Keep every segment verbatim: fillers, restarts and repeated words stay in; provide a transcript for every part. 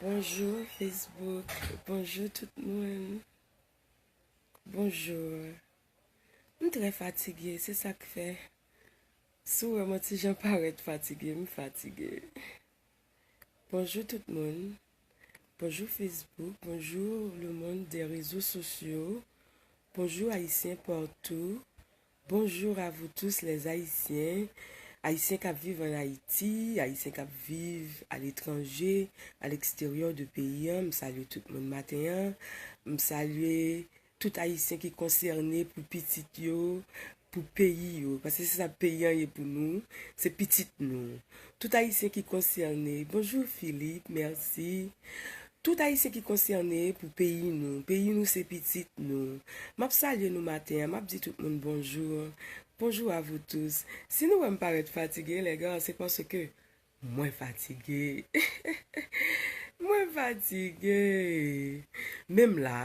Bonjou Facebook, bonjou tout moun. Bonjou. M trè fatige, se sa k fè. Si w wè m on ti jan parèt fatige, m fatige. Bonjou tout moun. Bonjou Facebook. Bonjou le monde des réseaux sociaux. Bonjou Ayisyen partou. Bonjour à vous tous les Haïtiens. Ayisyen k ap viv an Ayiti, Ayisyen k ap viv aletranje, a leksteryè de peyi an, m salye tout moun maten an. M salye tout Ayisyen ki konsène pou pitit yo, pou peyi yo. Paske se sa peyi an ye pou nou, se pitit nou. Tout Ayisyen ki konsène, bonjou Philippe, mèsi. Tout Ayisyen ki konsène pou peyi nou. Peyi nou se pitit nou. M ap salye nou maten an, m ap di tout moun bonjou. Bonjour à vous tous. Si nou wè m parèt fatige, lègan, se paske mwen fatige. Mwen fatige. Men m la,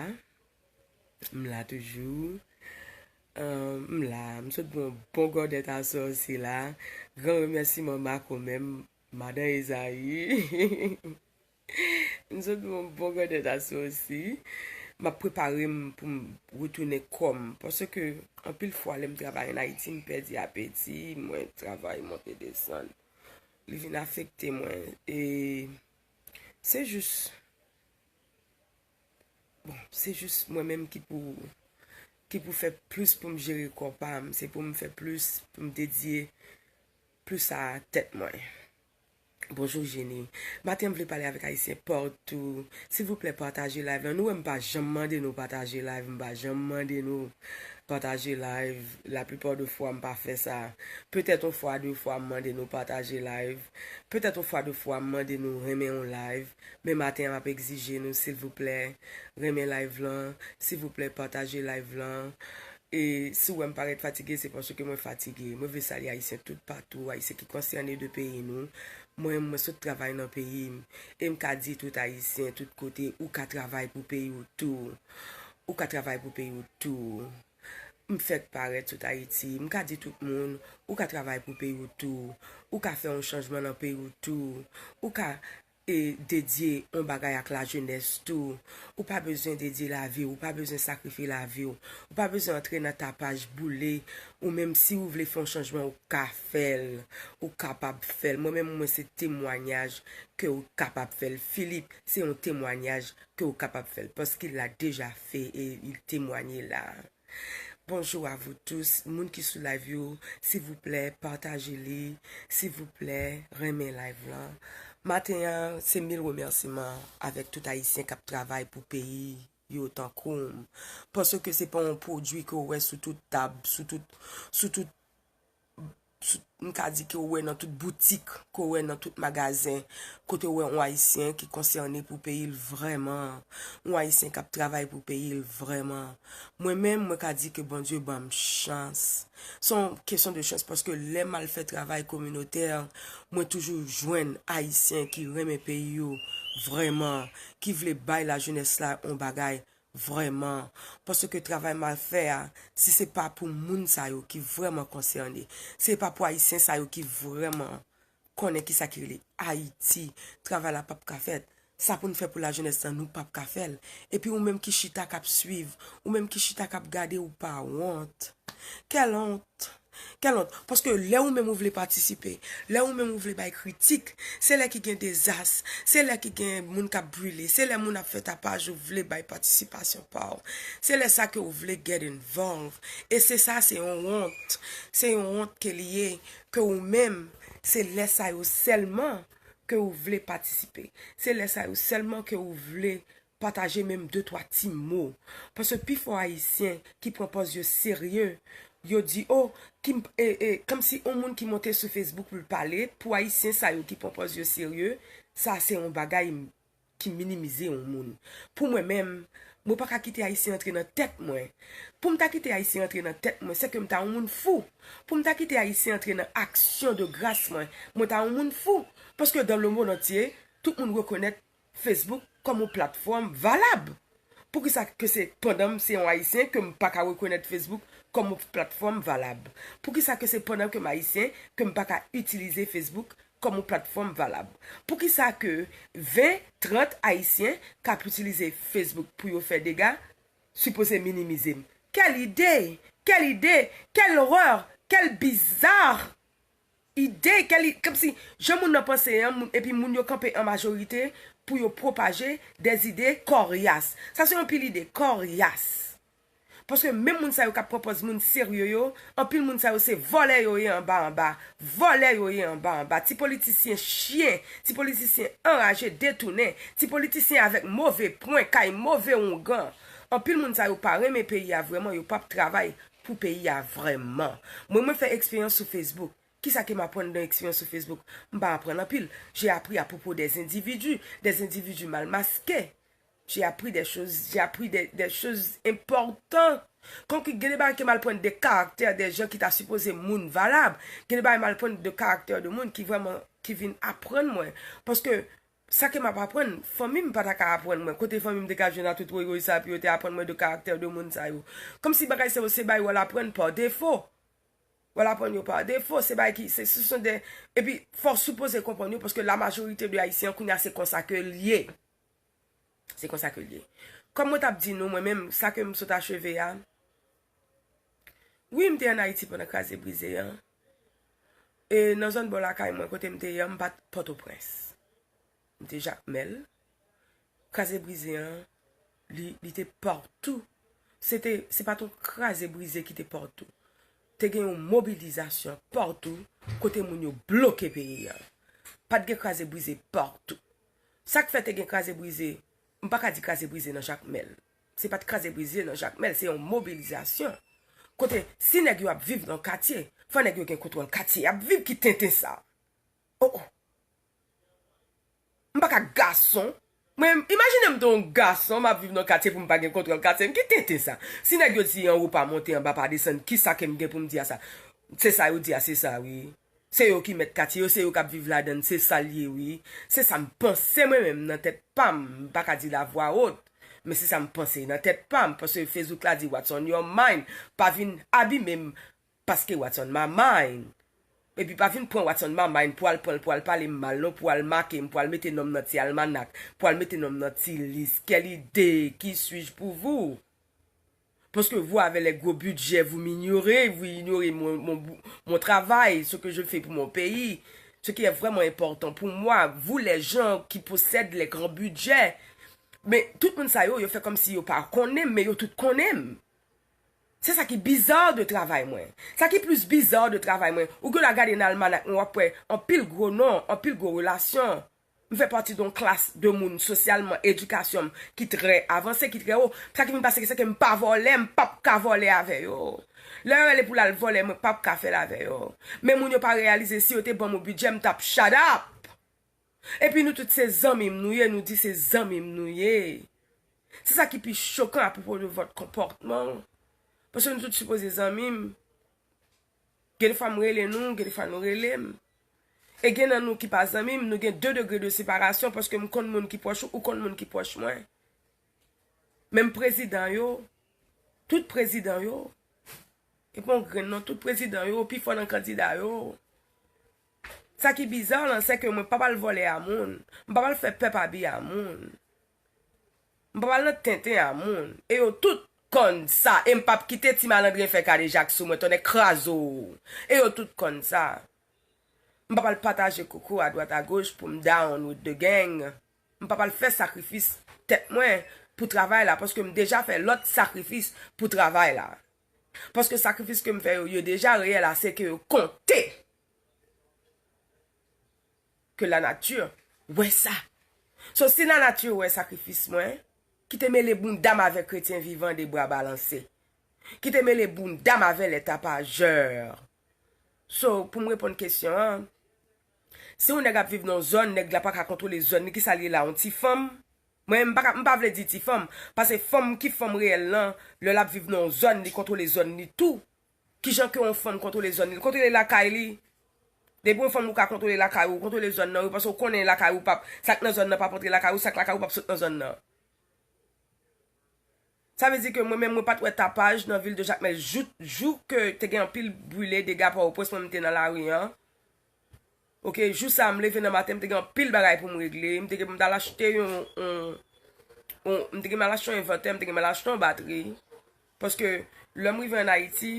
m la toujou. Euh, m la, m sot bwè yon bon gòdèt aswè osi la. Gran remèsiman Marco menm, madan Ezayi. M sot bwè yon bon gòdèt aswè osi. M ap prepare m pou m retounen kò m. Paske anpil fwa, lè m travay an Ayiti, m pèdi apeti, mwen travay monte desann. Li vin afekte mwen. E se jis, bon, se jis mwen menm ki pou, ki pou fè plis pou m jere kò pa m. Se pou m fè plis, pou m dedye plis a tèt mwen. Bonjou Jenny. Maten an m vle pale avèk Ayisyen partou. Silvouplè, pataje live lan. Nou wè m pa janm mande nou pataje live. M pa janm mande nou pataje live. Laplipa de fwa, m pa fè sa. Petèt yon fwa, de fwa, m mande nou pataje live. Petèt yon fwa, de fwa, m mande nou renmen yon live. Men maten an, m ap egzije nou, silvouplè, renmen live lan. Silvouplè, pataje live lan. E si w wè m parèt fatige, se paske mwen fatige. Mwen vle salye Ayisyen toupatou, Ayisyen ki konsène de peyi nou. Mwen, mwen sot travay nan peyi m. E m ka di tout Ayisyen, tout kote, ou ka travay pou peyi w tou. Ou ka travay pou peyi w tou. M fèk parèt sot Ayiti. M ka di tout moun, ou ka travay pou peyi w tou. Ou ka fè yon chanjman nan peyi w tou. Ou ka e dedye yon bagay ak lajenès tou. Ou pa bezwen dedye lavi w, ou pa bezwen sakrifye lavi w. Ou pa bezwen antre nan tapaj boule. Ou menm, si ou vle fè yon chanjman, ou ka fè l. Ou kapab fè l. Mwen menm, mwen se temwanyaj ke ou kapab fè l. Philippe se yon temwanyaj ke ou kapab fè l. Paske l la deja fè e li temwanye la. Bonjou a vou tous. Moun ki sou live yo, silvouplè, pataje li. Silvouplè, renmen live lan. Maten an, se mil remèsiman avèk tout Ayisyen k ap travay pou peyi yo tankou m. Paske se pa yon pwodui ke w wè sou tout tab, sou tout, sou tout, sou, m ka di ke w wè nan tout boutik, ke w wè nan tout magazen, kote w wè yon Ayisyen ki konsène pou peyi l vrèman, yon Ayisyen k ap travay pou peyi l vrèman. Mwen menm, mwen ka di ke Bondye ban m chans. Se yon kesyon de chans, paske lè m al fè travay kominotè, mwen toujou jwenn Ayisyen ki renmen peyi yo vrèman, ki vle bay lajenès la yon bagay vrèman. Paske travay m al fè a, si se pa pou moun sa yo ki vrèman konsène, se pa pou Ayisyen sa yo ki vrèman konnen kisa ki rele Ayiti, travay la p ap ka fèt. Sa pou n fè pou lajenès lan, nou p ap ka fè l. Epi ou menm ki chita k ap swiv, ou menm ki chita k ap gade, ou pa wont? Kèl wont! Kèl wont! Paske lè ou menm ou vle patisipe, lè ou menm ou vle bay kritik, se lè ki gen dezas, se lè ki gen moun k ap brile, se lè moun ap fè tapaj ou vle bay patisipasyon pa w. Se lè sa ke ou vle get involved. E se sa, se yon wont. Se yon wont ke li ye, ke ou menm, se lè sa yo sèlman ke ou vle patisipe. Se lè sa yo sèlman ke ou vle pataje menm de twa ti mo. Paske pifò Ayisyen ki pran pòz yo serye, yo di, o, ki, e, e, kòmsi yon moun ki monte sou Facebook pou l pale, pou Ayisyen sa yo ki pran pòz yo serye, sa se yon bagay ki minimize yon moun. Pou mwen menm, mwen pa ka kite Ayisyen antre nan tèt mwen. Pou m ta kite Ayisyen antre nan tèt mwen, se ke m ta yon moun fou. Pou m ta kite Ayisyen antre nan aksyon de gras mwen, mwen ta yon moun fou. Paske dans le monde entier, tout moun rekonèt Facebook kòm yon platfòm valab. Poukisa ke se pandan m se yon Ayisyen ke m pa ka rekonèt Facebook kòm yon platfòm valab? Poukisa ke se pandan ke m Ayisyen ke m pa ka itilize Facebook kòm yon platfòm valab? Poukisa ke ven, trant Ayisyen k ap itilize Facebook pou yo fè dega, sipoze minimize m? Quelle idée! Quelle idée! Quelle horreur! Quelle bizarre ide! Quelle i-, kòmsi jan moun nan panse an, moun, epi moun yo kanpe an majorite pou yo pwopaje des idées coriaces. Sa se yon pil ide koryas. Paske menm moun sa yo k ap pran pòz moun serye yo, anpil moun sa yo se vòlè yo ye anba anba. Vòlè yo ye anba anba. Ti politisyen chyen, ti politisyen anraje, detounen, ti politisyen avèk move pwen, kay move oungan. Anpil moun sa yo pa renmen peyi a vrèman, yo p ap travay pou peyi a vrèman. Mwen, mwen fè eksperyans sou Facebook. Kisa ke m aprann nan eksperyans sou Facebook? M pa aprann anpil. J'ai appris à propos des individus, des individus mal masqués. J'ai appris des choses, j'ai appris des, des choses importantes. Konki gen de bagay ke m al pran de karaktè de jan ki ta sipoze moun valab. Gen de bagay m al pran de karaktè de moun ki vrèman, ki vin aprann mwen. Paske sa ke m ap aprann, fanmi m pa ta ka aprann mwen. Kote fanmi m te ka jwenn a tout woyoy sa pou yo te aprann mwen de karaktè de moun sa yo? Kòmsi bagay sa yo se bagay w al aprann pa defo. W al aprann yo pa defo, se bagay ki, se, se sont des, epi fò w sipoze konprann yo, paske la majorite de Ayisyen an kounye a se konsa ke l ye. Se konsa ke l ye. Kòm mwen t ap di nou, mwen menm, sa ke m sot acheve a, wi, m te ann Ayiti pandan kraze brize an. E nan zòn bò lakay mwen, kote m te ye an, m pa t Pòtoprens. M te Jakmèl. Kraze brize an, li, li te patou. Se te, se pa t yon kraze brize ki te patou. Te gen yon mobilizasyon patou kote moun yo bloke peyi an. Pa t gen kraze brize patou. Sa k fè te gen kraze brize, m pa ka di kraze brize nan Jakmèl. Se pa t kraze brize nan Jakmèl, se yon mobilizasyon. Kote, si nèg yo ap viv nan katye, fò nèg yo gen kontwòl katye y ap viv, ki tenten sa. Oh, oh. M pa ka gason. Mwen, imajine m te yon gason, m ap viv nan katye pou m pa gen kontwòl katye m. Ki tenten sa? Si nèg yo di anwo pa monte, anba pa desann, kisa ke m gen pou m di a sa? Se sa yo di a, se sa, wi. Se yo ki mèt katye yo, se yo k ap viv ladan l, se sa l ye, wi. Se sa m panse mwen menm nan tèt pa m, m pa ka di l a vwa wot, men se sa m panse nan tèt pa m, paske Facebook la di what's on your mind, pa vin abime m, paske what's on my mind. Epi pa vin pran what's on my mind pou al pran l, pou al pale m mal non, pou al make m, pou al mete non m nan ti almanak, pou al mete non m nan ti lis. Quelle idée, qui suis-je pour vous? Parce que vous, avec les gros budgets, vous m'ignorez, vous ignorez mon, mon, mon travail, ce que je fais pour mon pays, ce qui est vraiment important pour moi, vous, les gens qui possèdent les grands budgets. Men tout moun sa yo, yo fè kòmsi yo pa konnen m, men yo tout konnen m. Se sa ki bizarre de travay mwen. Sa ki plis bizarre de travay mwen, ou gen dwa gade nan almanak mwen, w ap wè anpil gwo non, anpil gwo relasyon. M fè pati de yon klas de moun sosyalman, edikasyon m ki trè avanse, ki trè wo. Sa ki vin pase, se ke m pa vòlè, m p ap ka vòlè avè yo. Lè yo rele pou l al vòlè, mwen p ap ka fè l avè yo. Men moun yo pa reyalize, si yo te ban m yon bidjè, m t ap shut up. Epi nou tout se zanmi m nou ye, nou di se zanmi m nou ye. Se sa ki pi chokan apwopo de votre comportement. Paske nou tout sipoze zanmi m. Gen de fwa m rele nou, gen de fwa nou rele m. E gen nan nou ki pa zanmi m, nou gen de degre de separasyon paske m konn moun ki pwòch ou, ou konn moun ki pwòch mwen. Menm prezidan yo, tout prezidan yo, e pa yon grenn non, tout prezidan yo, pi fò nan kandida yo. Sa ki biza lan, se ke mwen p ap al vòlè a moun, m p ap al fè pèp abi a moun. M p ap al nan tenten a moun. E yo tout konn sa. E m p ap kite ti malandren fè kadejak sou mwen, tonnè kraze w. E yo tout konn sa. M p ap al pataje koko adwat agoch pou m down with the gang. M p ap al fè sakrifis tèt mwen pou travay la, paske m deja fè lòt sakrifis pou travay la. Paske sakrifis ke m fè yo, yo deja reyèl ase ke yo konte. Ke lanati wè sa. So, si lanati wè sakrifis mwen, ki te mele bounda m avè kretyen vivan de bra balanse, ki te mele bounda m avè les tapageurs. So, pou m reponn kesyon an, si yon nèg ap viv nan yon zòn, nèg la pa ka kontwole zòn li, kisa l ye la, yon ti fanm? Mwen, m pa ka, m pa vle di ti fanm, paske fanm ki fanm reyèl lan, lè l ap viv nan yon zòn, li kontwole zòn li tou. Kijan ke yon fanm kontwole zòn li? Li kontwole lakay li. Depi yon fanm ou ka kontwole lakay ou, ou kontwole zòn nan, wi, paske ou konnen lakay ou p ap, sa k nan zòn nan p ap antre lakay ou, sa k lakay ou p ap sot nan zòn nan. Sa vle di ke mwen menm, mwen pa t wè tapaj nan vil de Jakmèl jou, jou ke te gen anpil brile, dega Pòtoprens, mwen m te nan lari an. Oke, jou sa a, m leve nan maten, m te gen anpil bagay pou m regle. M te gen pou m t al achte yon, yon, yon, m te gen pou m al achte yon envantè, m te gen pou m al achte yon batri. Paske lè m rive ann Ayiti,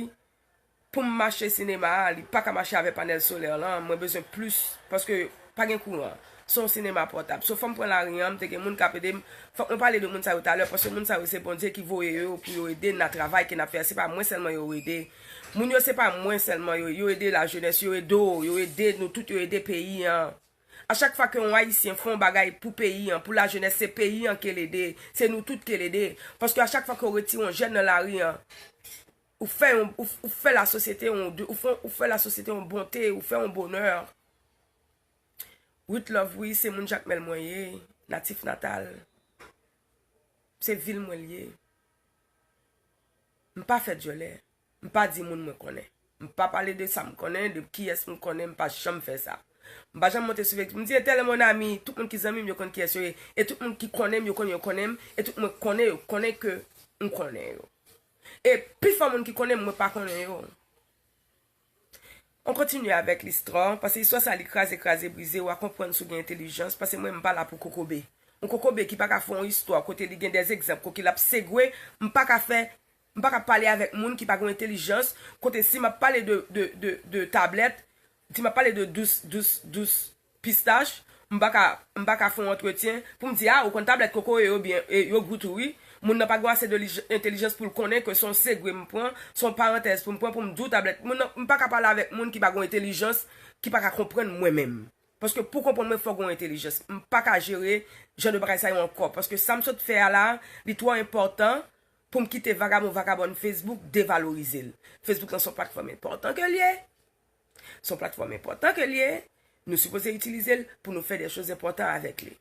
pou m mache sinema a, li pa ka mache avèk panèl solè lan. Mwen bezwen plis, paske pa gen kouran. Se yon sinema pòtab. So, fò m pran lari an, m te gen moun k ap ede m. Fòk mwen pale de moun sa yo talè, paske moun sa yo se Bondye ki voye yo pou yo ede n nan travay ke n ap fè a. Se pa mwen sèlman yo ede. Moun yo, se pa mwen sèlman yo, yo ede lajenès, yo ede w, yo ede nou tout, yo ede peyi an. A chak fwa ke yon Ayisyen fè yon bagay pou peyi an, pou lajenès, se peyi an ke l ede, se nou tout ke l ede. Paske a chak fwa ke w retire yon jèn nan lari an, ou fè yon, ou, ou fè lasosyete yon, ou fè, ou fè lasosyete yon bonte, ou fè yon bonè. Ruth Love, wi, se moun Jakmèl mwen ye, natif natal. Se vil mwen l ye. M pa fè dyòlè. M pa di moun mwen konnen. M pa pale de sa m konnen, de kiyès m konnen, m pa janm fè sa. M pa janm monte sou Facebook. M di, entèl mon ami, tout moun ki zanmi m, yo konn kiyès yo ye. E tout moun ki konnen m, yo konn yo konnen m. E tout mwen konnen yo, konnen ke m konnen yo. E pifò moun ki konnen m, mwen pa konnen yo. On kontinye avèk listwa, paske istwa sa li kraze, kraze, brize, w a konprann si w gen entèlijans, paske mwen m pa la pou kokobe. On kokobe ki pa ka fè on istwa kote li gen dè egzanp, kote l ap segwe, m pa ka fè, m pa ka pale avèk moun ki pa gen entèlijans, kote si m ap pale de, de, de, de tablèt, si m ap pale de dous, dous, dous, pistach, m pa ka, m pa ka fè yon antretyen pou m di, a, ou konn tablèt kokoye yo byen, e, yo gou tou wi. Moun nan pa gen ase de lij-, entèlijans pou l konnen ke se yon segwe m pran, se yon parantèz pou m pran pou m di w tablèt. Moun nan, m pa ka pale avèk moun ki pa gen entèlijans, ki pa ka konprann mwen menm. Paske pou konprann mwen, fò gen yon entèlijans. M pa ka jere jan de bagay sa yo ankò. Paske sa m sot fè a la, li twò enpòtan pou m kite vagabon, vagabòn Facebook devalorize l. Facebook lan se yon platfòm enpòtan ke l ye. Se yon platfòm enpòtan ke l ye, nou sipoze itilize l pou nou fè de choz enpòtan avèk li.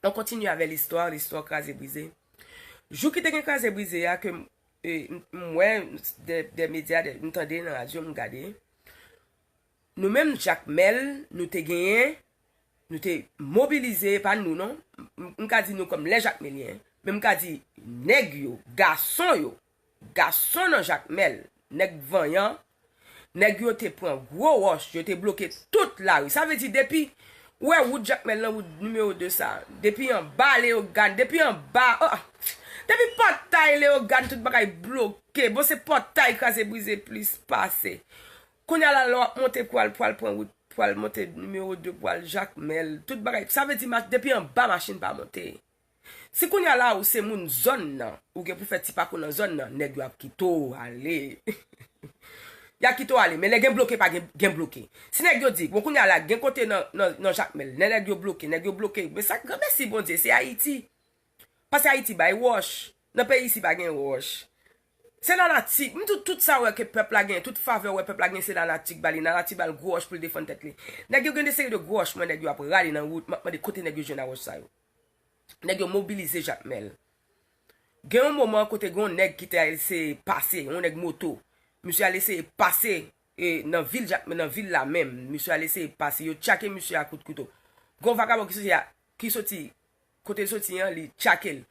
On kontinye avè listwa, listwa kraze brize. Jou ki te gen kraze brize a ke m, e, m, m wè de, de medya, de, m tande nan radyo, m gade. Nou menm Jakmèl, nou te genyen, nou te mobilize, e pa nou non. M, m, m ka di nou kòm lè Jakmelyen, men m ka di nèg yo, gason yo, gason nan Jakmèl, nèg vanyan, nèg yo te pran gwo wòch, yo te bloke tout lari. Sa vle di depi, ou wè wout Jakmèl nan, wout nimewo de sa, depi anba Leyogàn, depi anba, oh, depi pòtay Leyogàn, tout bagay bloke. Bon, se pòtay kraze brize plis pase. Kounye a la, lè w ap monte pou al, pou al pran wout, pou al monte nimewo de, pou al Jakmèl, tout bagay. Sa vle di ma-, depi anba machin pa monte. Si kounye a la ou se moun zòn nan, ou gen pou fè ti pakou nan zòn nan, nèg yo ap kite w ale. Y ap kite w ale, men lè gen bloke, pa gen, gen bloke. Si nèg yo di, bon, kounye a la, gen kote nan, nan, nan Jakmèl, lè nèg yo bloke, nèg yo bloke. Men sa, granmèsi Bondye, se Ayiti. Paske Ayiti bay wòch. Nan peyi isi pa gen wòch. Se lanati. M di w tout sa w wè ke pèp la gen, tout favè w wè pèp la gen, se lanati k ba li. Lanati ba l gwo wòch pou l defann tèt li. Nèg yo gen de seri de gwo wòch, mwen, nèg yo ap rale nan wout, m ap mande kote nèg yo jwenn a wòch sa yo. Nèg yo mobilize Jakmèl. Gen yon moman kote gen yon nèg ki te al eseye pase, yon nèg moto. Misye al eseye pase, e, nan vil Jak-, nan vil la menm. Misye al eseye pase. Yo tchake misye a kout kouto. Gen yon vagabon ki soti a, ki soti kote l soti an, li tchake l.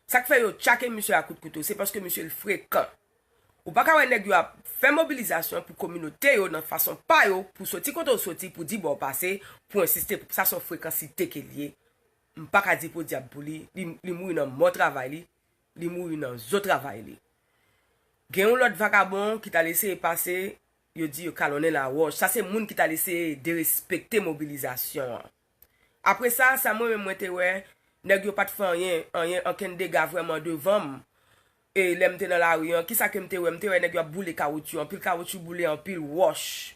Sa k fè yo tchake misye a kout kouto, se paske misye l frekan. Ou pa ka wè nèg yo ap fè mobilizasyon pou kominote yo nan fason pa yo, pou soti kote w soti, pou di ba w pase, pou ensiste, pou sa se yon frekansite ke l ye. M pa ka di podyab pou li, li, li mouri nan mò travay li, li mouri nan zo travay li. Gen yon lòt vagabon ki t al eseye pase, yo di yo kalonnen l a wòch. Sa se moun ki t al eseye derespekte mobilizasyon an. Apre sa, sa mwen menm mwen te wè, nèg yo pa t fè anyen, anyen, ankenn dega vrèman devan m. E lè m te nan lari an, kisa ke m te wè? M te wè nèg yo ap boule kawoutchou, anpil kawoutchou boule, anpil wòch.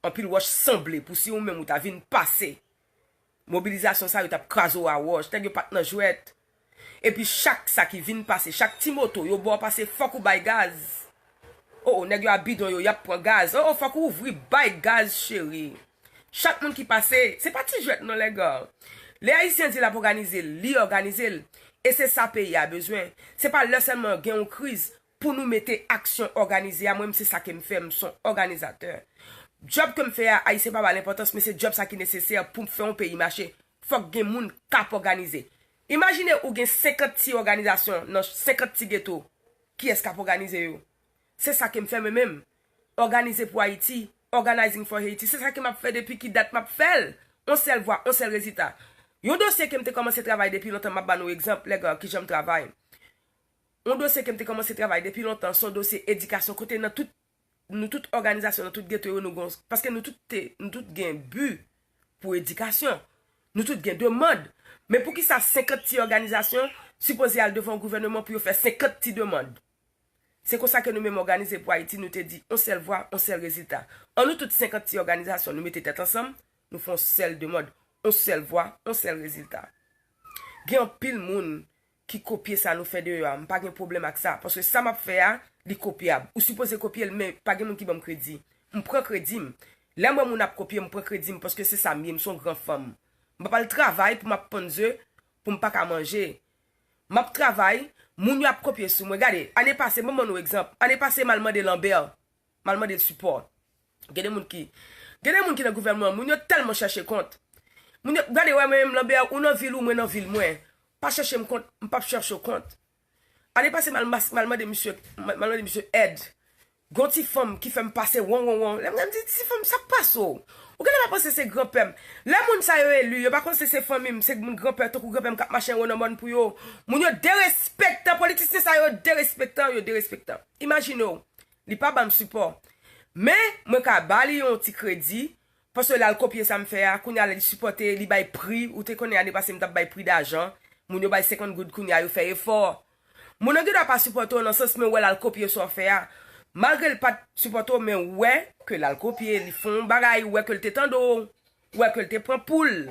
Anpil wòch sanble pou si ou menm ou ta vin pase. Mobilizasyon sa yo t ap kraze w a wòch, nèg yo pa t nan jwèt. Epi chak sa ki vin pase, chak ti moto yo ba w pase, fòk ou bay gaz. O, o, nèg yo a bidon yo, y ap pran gaz. O, o, fòk ou ouvri bay gaz, cheri. Chak moun ki pase, se pa ti jwèt non, lèga. Lè Ayisyen di l ap òganize l, li òganize l. E se sa peyi a bezwen. Se pa lè sèlman gen yon kriz pou nou mete aksyon òganize a. Mwen menm se sa ke m fè, m se yon òganizatè. Djòb ke m fè a, Ayisyen pa ba l enpòtans, men se djòb sa ki nesesè pou m fè yon peyi mache. Fòk gen moun k ap òganize. Imajine ou gen senkant ti òganizasyon nan senkant ti geto. Kiyès k ap òganize yo? Se sa ke m fè mwen menm. Òganize pou Ayiti, Organizing for Haiti, se sa ke m ap fè depi ki dat m ap fè l. On sèl vwa, on sèl rezilta. Yon dosye ke m te kòmanse travay depi lontan, m ap ba nou egzanp, lè gwa, kijan m travay. Yon dosye ke m te kòmanse travay depi lontan, se yon dosye edikasyon kote nan tout, nou tout òganizasyon, nan tout geto yo, nou gon, paske nou tout te, nou tout gen bi pou edikasyon. Nou tout gen demann. Men poukisa senkant ti òganizasyon sipoze al devan yon gouvènman pou yo fè senkant ti demann? Se konsa ke nou menm Òganize pou Ayiti, nou te di, on sèl vwa, on sèl rezilta. An nou tout senkant ti òganizasyon, nou mete tèt ansanm, nou fè on sèl demann, on sèl vwa, on sèl rezilta. Gen anpil moun ki kopye sa nou fè deyò a. M pa gen pwoblèm ak sa, paske sa m ap fè a, li kopyab. Ou sipoze kopye l, men pa gen moun ki ban m kredi. M pran kredi m. Lè m wè moun ap kopye, m pran kredi m, paske se sa m ye, m se yon gran fanm. M pa pral travay pou m ap ponn ze, pou m pa ka manje. M ap travay, moun yo ap kopye sou mwen. Gade, ane pase, mwen ban nou egzanp. Ane pase, m al mande Lambert, m al mande l sipò. Gen de moun ki, gen de moun ki nan gouvènman, moun yo tèlman chèche kont. Moun yo, gade, wè, mwen menm, Lambert, ou nan vil ou, mwen nan vil mwen. Pa chèche m kont, m p ap chèche w kont. Ane pase, m al mas-, m al mande misye, m al mande misye èd. Gon ti fanm ki fè m pase won, won, won. Lè m gade, m di, "Ti fanm, sa k pase w? Ou genlè pa panse se granpè m?" Lè moun sa yo eli, yo pa konn se, se fanmi m, se moun granpè, tankou granpè m k ap mache an won nan mòn pou yo. Moun yo derespektan, politisyen sa yo derespektan, yo derespektan. Imajine w, li pa ban m sipò. Men, mwen ka ba li yon ti kredi, paske l al kopye sa m fè a, kounye a li sipòte, li bay pri, ou te konnen ane pase m t ap bay pri dajan, moun yo bay senkant goud, kounye a yo fè efò. Moun nan gendwa pa sipòte w nan sans, men w wè l al kopye sa w fè a. Malgre l pa t sipòte w, men w wè ke l al kopye, li fè yon bagay, w wè ke l te tande w, w wè ke l te pran poul.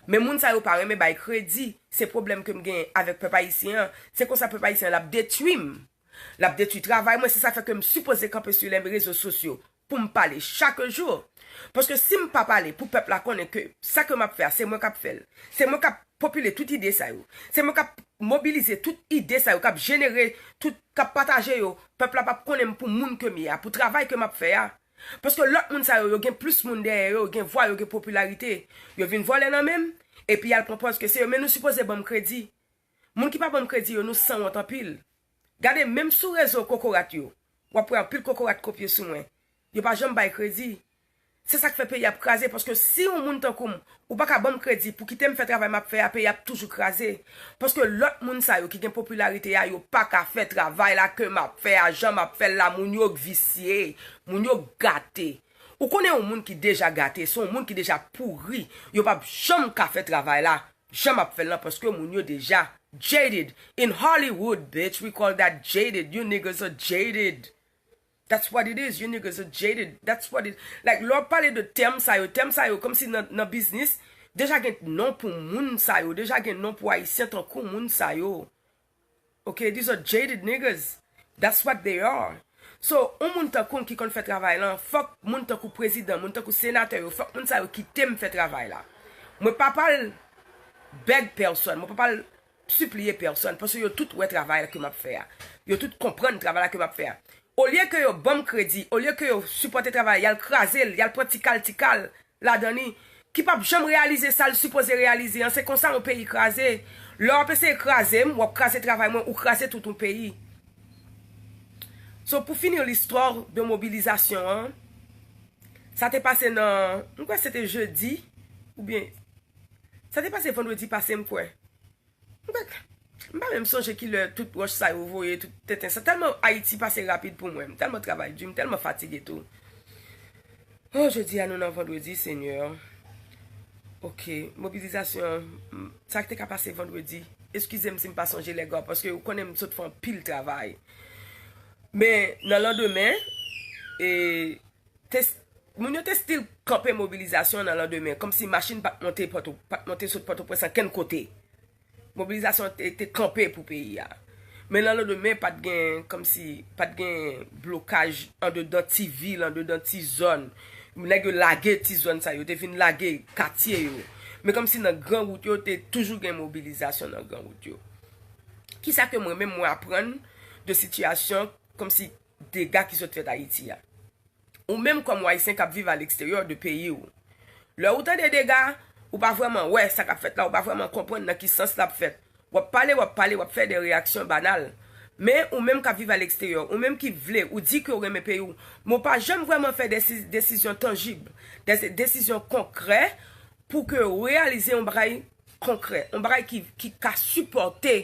Men moun sa yo pa renmen bay kredi. Se pwoblèm ke m genyen avèk pèp ayisyen an. Se konsa pèp ayisyen an l ap detwi m. L ap detwi travay mwen. Se sa fè ke m sipoze kanpe sou lè rezo sosyo pou m pale chak jou. Paske si m pa pale pou pèp la konnen ke sa ke m ap fè a, se mwen k ap fè l. Se mwen k ap popile tout ide sa yo. Se mwen k ap mobilize tout ide sa yo, k ap jenere, tout, k ap pataje yo. Pèp la p ap konnen m pou moun ke m ye a, pou travay ke m ap fè a. Paske lòt moun sa yo, yo gen plis moun dèyè yo, yo gen vwa, yo gen popilarite. Yo vin vòlè nan men m, epi y al pran pòz ke se yo. Men nou sipoze ban m kredi. Moun ki pa ban m kredi yo, nou sanwont anpil. Gade, menm sou rezo kokorat yo, w ap wè anpil kokorat kopye sou mwen. Yo pa janm bay kredi. Se sa k fè peyi ap kraze, paske si yon moun tankou m, ou pa ka ban m kredi pou kite m fè travay m ap fè a, peyi ap toujou kraze. Paske lòt moun sa yo ki gen popilarite a, yo pa ka fè travay la ke m ap fè a, jan m ap fè l la, moun yo visye, moun yo gate. Ou konnen yon moun ki deja gate, se yon moun ki deja pouri, yo p ap janm ka fè travay la jan m ap fè l lan, paske moun yo deja jaded. In Hollywood, bitch, we call that jaded. You niggas are jaded. That's what it is. You niggas are jaded. That's what it, like, lè w ap pale de tèm sa yo, tèm sa yo, kòmsi nan, nan biznis, deja gen non pou moun sa yo, deja gen non pou ayisyen tankou moun sa yo. Ok, these are jaded niggas. That's what they are. So, yon moun tankou m ki konn fè travay lan, fòk moun tankou prezidan, moun tankou senatè yo, fòk moun sa yo kite m fè travay la. Mwen pa pral bèg pèsòn, mwen pa pral sipliye pèsòn, paske yo tout wè travay la ke m ap fè a. Yo tout konprann travay la ke m ap fè a. Olye ke yo ban m kredi, olye ke yo sipòte travay, y al kraze l, y al pran ti kal, ti kal ladan li, ki p ap janm reyalize sa l sipoze reyalize an. Se konsa yon peyi kraze. Lè w ap eseye kraze m, w ap kraze travay mwen, ou kraze tout yon peyi. So, pou fini listwa de mobilizasyon an, sa te pase nan, m kwè se te jedi, oubyen, sa te pase vandredi pase, m kwè. M pa, m pa menm sonje ki lè tout wòch sa yo voye, tout tenten sa. Tèlman Ayiti pase rapid pou mwen. M tèlman travay di, m tèlman fatige tou. Oh, jodi a nou nan vandredi, Senyè. Ok, mobilizasyon, m, sa k te ka pase vandredi. Eskize m si m pa sonje lè gwa, paske ou konnen m sot fè anpil travay. Men, nan landemen, e, te, moun yo te still kanpe mobilizasyon nan landemen, kòmsi machin pa t monte Pòto-, pa t monte sot Pòtoprens ankenn kote. Mobilizasyon te, te kanpe pou peyi a. Men nan landemen, pa t gen, kòmsi, pa t gen blokaj andedan ti vil, andedan ti zòn. Nèg yo lage ti zòn sa yo, te vin lage katye yo. Men kòmsi nan gran wout yo, te toujou gen mobilizasyon nan gran wout yo. Kisa ke mwen menm mwen aprann de sitiyasyon kòmsi dega ki sot fèt Ayiti a? ou menm kòm yon Ayisyen k ap viv aleksteryè de peyi w. Lè ou tande dega, ou pa vrèman wè sa k ap fèt la, ou pa vrèman konprann nan ki sans l ap fèt. W ap pale, w ap pale, w ap fè de reyaksyon banal. Men ou menm k ap viv aleksteryè, ou menm ki vle, ou di ke w renmen peyi w, men w pa janm vrèman fè de si- desizyon tanjib, de desizyon konkrè pou ke w reyalize yon bagay konkrè, yon bagay ki, ki ka sipòte.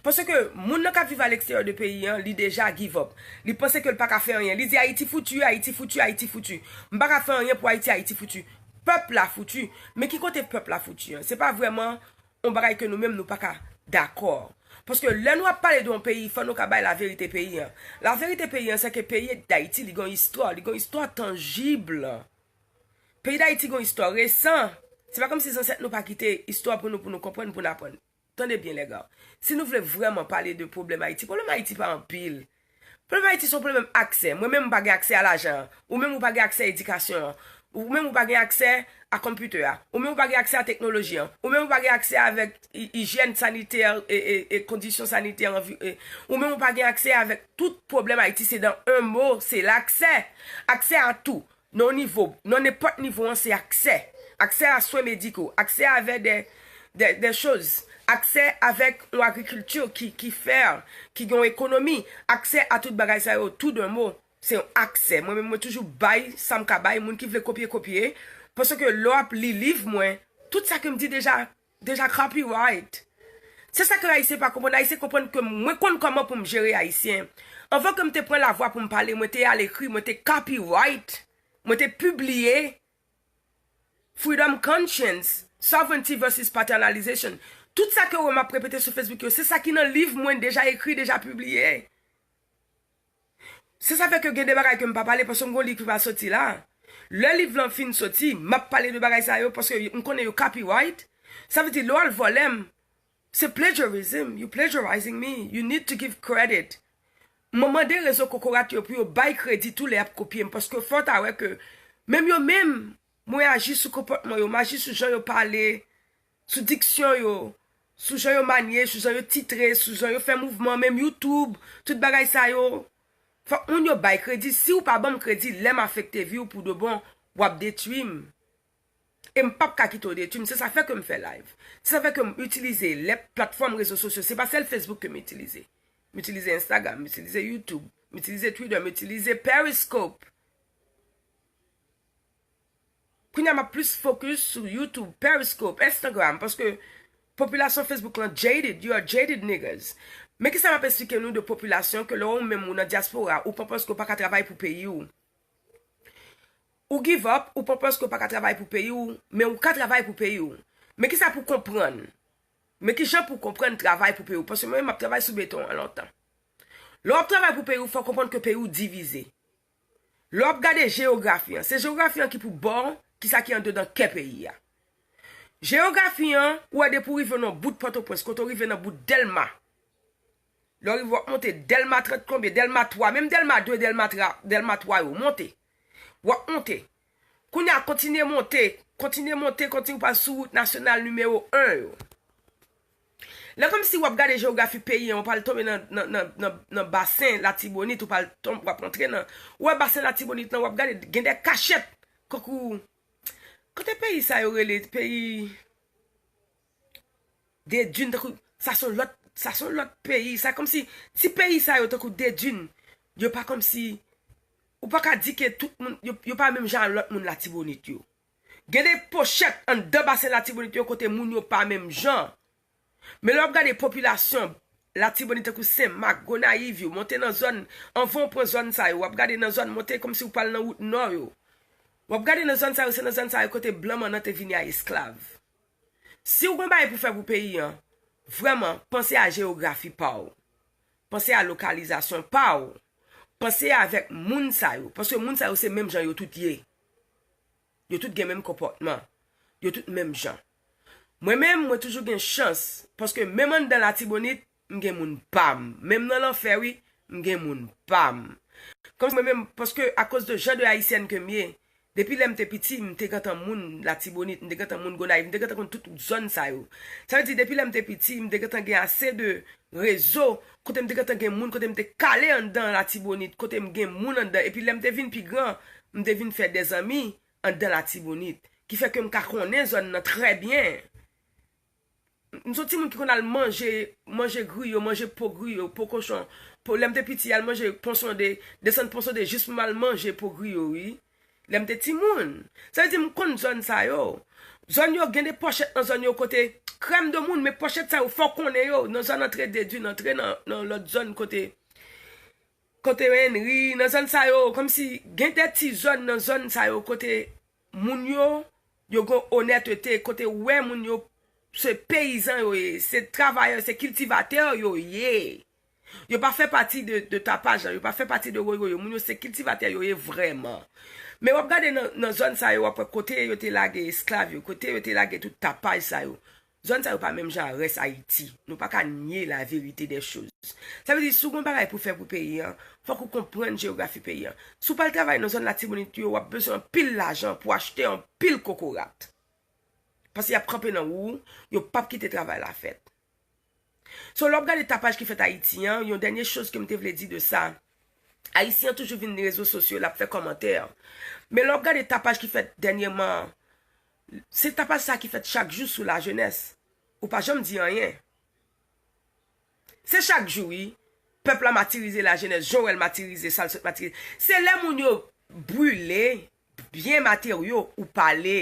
Paske moun nan k ap viv aleksteryè de peyi an, li deja give up. Li panse ke l pa ka fè anyen. Li di Ayiti fouti, Ayiti fouti, Ayiti fouti. M pa ka fè anyen pou Ayiti, Ayiti fouti. Pèp la fouti. Men ki kote pèp la fouti an? Se pa vrèman yon bagay ke nou menm nou pa ka dakò. Paske lè nou ap pale de yon peyi, fò nou ka bay laverite peyi an. Laverite peyi an, se ke peyi Dayiti, li gen yon istwa, li gen yon istwa tanjib. Peyi Dayiti gen yon istwa resan. Se pa kòmsi zansèt nou pa kite istwa pou nou, pou nou konprann, pou n aprann. Tande byen, lèga. Si nou vle vrèman pale de pwoblèm Ayiti, pwoblèm Ayiti pa anpil. Pwoblèm Ayiti se yon pwoblèm aksè. Mwen menm, m pa gen aksè a lajan. Ou menm, ou pa gen aksè a edikasyon an. Ou menm, ou pa gen aksè a konpitè a. Ou menm, ou pa gen aksè a teknoloji an. Ou menm, ou pa gen aksè avèk i- ijyèn sanitè, e, e, e kondisyon sanitè, anvi- e, ou menm, ou pa gen aksè avèk tout pwoblèm Ayiti. Se dan en mo, se laksè. Aksè a tou. Nan nivo, nan nenpòt nivo an, se aksè. Aksè a swen mediko, aksè avè de, de, de choz, aksè avèk yon agrikilti ki, ki fè, ki gen yon ekonomi, aksè a tout bagay sa yo, tou de mo, se yon aksè. Mwen menm, mwen toujou bay sa m ka bay, moun ki vle kopye, kopye. Paske lè w ap li liv mwen, tout sa ke m di deja, deja copyright. Se sa ke Ayisyen pa konprann. Ayisyen konprann ke mwen konn kòman pou m jere Ayisyen. Anvan ke m te pran lavwa pou m pale, mwen te al ekri, mwen te copyright, mwen te pibliye Freedom Conscience, Sovereignty versus Paternalization. Tout sa ke w wè m ap repete sou Facebook yo, se sa ki nan liv mwen deja ekri, deja pibliye. Se sa fè ke gen de bagay ke m pa pale paske m gon liv ki pa soti la. Lè liv lan fin soti, m ap pale de bagay sa yo paske m konnen yo copyright. Sa vle di lè w al vòlè m, se plagiarism. You plagiarizing me. You need to give credit. Mwen mande rezo kokorat yo pou yo bay kredi tou lè y ap kopye m paske fò w ta wè ke menm yo menm, mwen aji sou konpòtman yo, m aji sou jan yo pale, sou diksyon yo, sou jan yo manye, sou jan yo titre, sou jan yo fè mouvman, menm YouTube, tout bagay sa yo. Fòk moun yo bay kredi. Si w pa ban m kredi, lè m afekte vi w pou de bon, w ap detwi m. E m p ap ka kite w detwi m. Se sa fè ke m fè live. Se sa fè ke m itilize lè platfòm rezo sosyo. Se pa sèl Facebook ke m itilize. M itilize Instagram, m itilize YouTube, m itilize Twitter, m itilize Periscope. Kounye a m ap plis focus sou YouTube, Periscope, Instagram, paske popilasyon Facebook lan jaded, you are jaded niggas. Men kisa m ap eksplike nou de popilasyon ke lè ou menm ou nan dyaspora, ou pa panse ke w pa ka travay pou peyi w. Ou give up, ou pa panse ke w pa ka travay pou peyi w, men ou ka travay pou peyi w. Men kisa pou konprann? Men kijan pou konprann travay pou peyi w? Paske mwen menm m ap travay sou beton an lontan. Lè w ap travay pou peyi w, fò w konprann ke peyi w divize. Lè w ap gade jeyografi an, se jeyografi an ki pou ba w kisa ki andedan kè peyi a. Jeyografi an, ou wè depi w rive nan bout Pòtoprens, kote w rive nan bout Dèlma. Lè w rive w ap monte Dèlma trant konbyen, Dèlma twa, menm Dèlma de, Dèlma tra, Dèlma twa yo, monte. W ap monte. Kounye a, kontinye monte, kontinye monte, kontinye w pral sou wout nasyonal nimewo en yo. Lè kòmsi w ap gade jeyografi peyi an, w pral tonbe nan, nan, nan, nan, nan basen Latibonit, ou pral tonbe, w ap rantre nan, ou wè basen Latibonit lan, w ap gade, gen de kachèt, kankou, kote peyi sa yo rele, peyi Dedin, tankou, sa se yon lòt, sa se yon lòt peyi, sa kòmsi, ti peyi sa yo tankou Dedin, yo pa kòmsi, ou pa ka di ke tout moun, yo, yo pa menm jan a lòt moun Latibonit yo. Gen de pochèt anndan basen Latibonit yo kote moun yo pa menm jan. Men lè w ap gade popilasyon Latibonit tankou Senmak, Gonayiv yo, monte nan zòn, anvan w pran zòn sa yo, w ap gade nan zòn, monte kòmsi w pral nan wout nò yo. W ap gade nan zòn sa yo, se nan zòn sa yo kote blan mannan te vini a esklav. Si w gon bagay pou fè pou peyi an, vrèman, panse a jeyografi pa w. Panse a lokalizasyon pa w. Panse avèk moun sa yo, paske moun sa yo se menm jan yo tout ye. Yo tout gen menm konpòtman. Yo tout menm jan. Mwen menm, mwen toujou gen chans, paske menm anndan Latibonit, m gen moun pa m. Menm nan lanfè, wi, m gen moun pa m. Kòm mwen menm, paske akoz de jan de ayisyèn ke m ye, depi lè m te piti, m te gentan moun Latibonit, m te gentan moun Gonayiv, m te gentan konn tout zòn sa yo. Sa vle di, depi lè m te piti, m te gentan gen ase de rezo, kote m te gentan gen moun, kote m te kale anndan Latibonit, kote m gen moun anndan. Epi lè m te vin pi gran, m te vin fè de zanmi anndan Latibonit, ki fè ke m ka konnen zòn nan trè byen. M se yon timoun ki konn al manje, manje griyo, manje po griyo, po kochon. Po, lè m te piti, al manje Pon Sonde, desann Pon Sonde jis pou m al manje po griyo, wi. Lè m te timoun. Sa vle di m konn zòn sa yo. Zòn yo gen de pòchèt nan zòn yo kote krèm de moun, men pòchèt sa yo fò w konnen yo. Nan zòn Antre Dedin, antre nan, nan lòt zòn kote, kote Henry, nan zòn sa yo, kòmsi gen de ti zòn nan zòn sa yo kote moun yo, yo gen onètete, kote w wè moun yo se peyizan yo ye, se travayè, se kiltivatè yo ye. Yo pa fè pati de, de tapaj la, yo pa fè pati de woy woy yo. Moun yo se kiltivatè yo ye vrèman. Men w ap gade nan, nan zòn sa yo, w ap wè kote yo te lage esklav yo, kote yo te lage tout tapaj sa yo. Zòn sa yo pa menm jan a rès Ayiti. Nou pa ka nye la vérité des choses. Sa vle di, si w gen yon bagay pou fè pou peyi an, fòk ou konprann jewografi peyi an. Si w pral travay nan zòn Latibonit yo, w ap bezwen anpil lajan pou achte anpil kokorat. Paske y ap kanpe nan wou, yo p ap kite travay la fèt. So, lè w ap gade tapaj ki fèt Ayiti an, yon dènye choz ke m te vle di de sa, Ayisyen an toujou vin rezo sosyo, l ap fè kòmantè. Men lè w ap gade tapaj ki fèt dènyèman, se tapaj sa ki fèt chak jou sou lajenès. Ou pa janm di anyen. Se chak jou, wi. Pèp la matirize lajenès, jan w wè l matirize, sa l sot matirize. Se lè moun yo brile byen materyo, ou pale.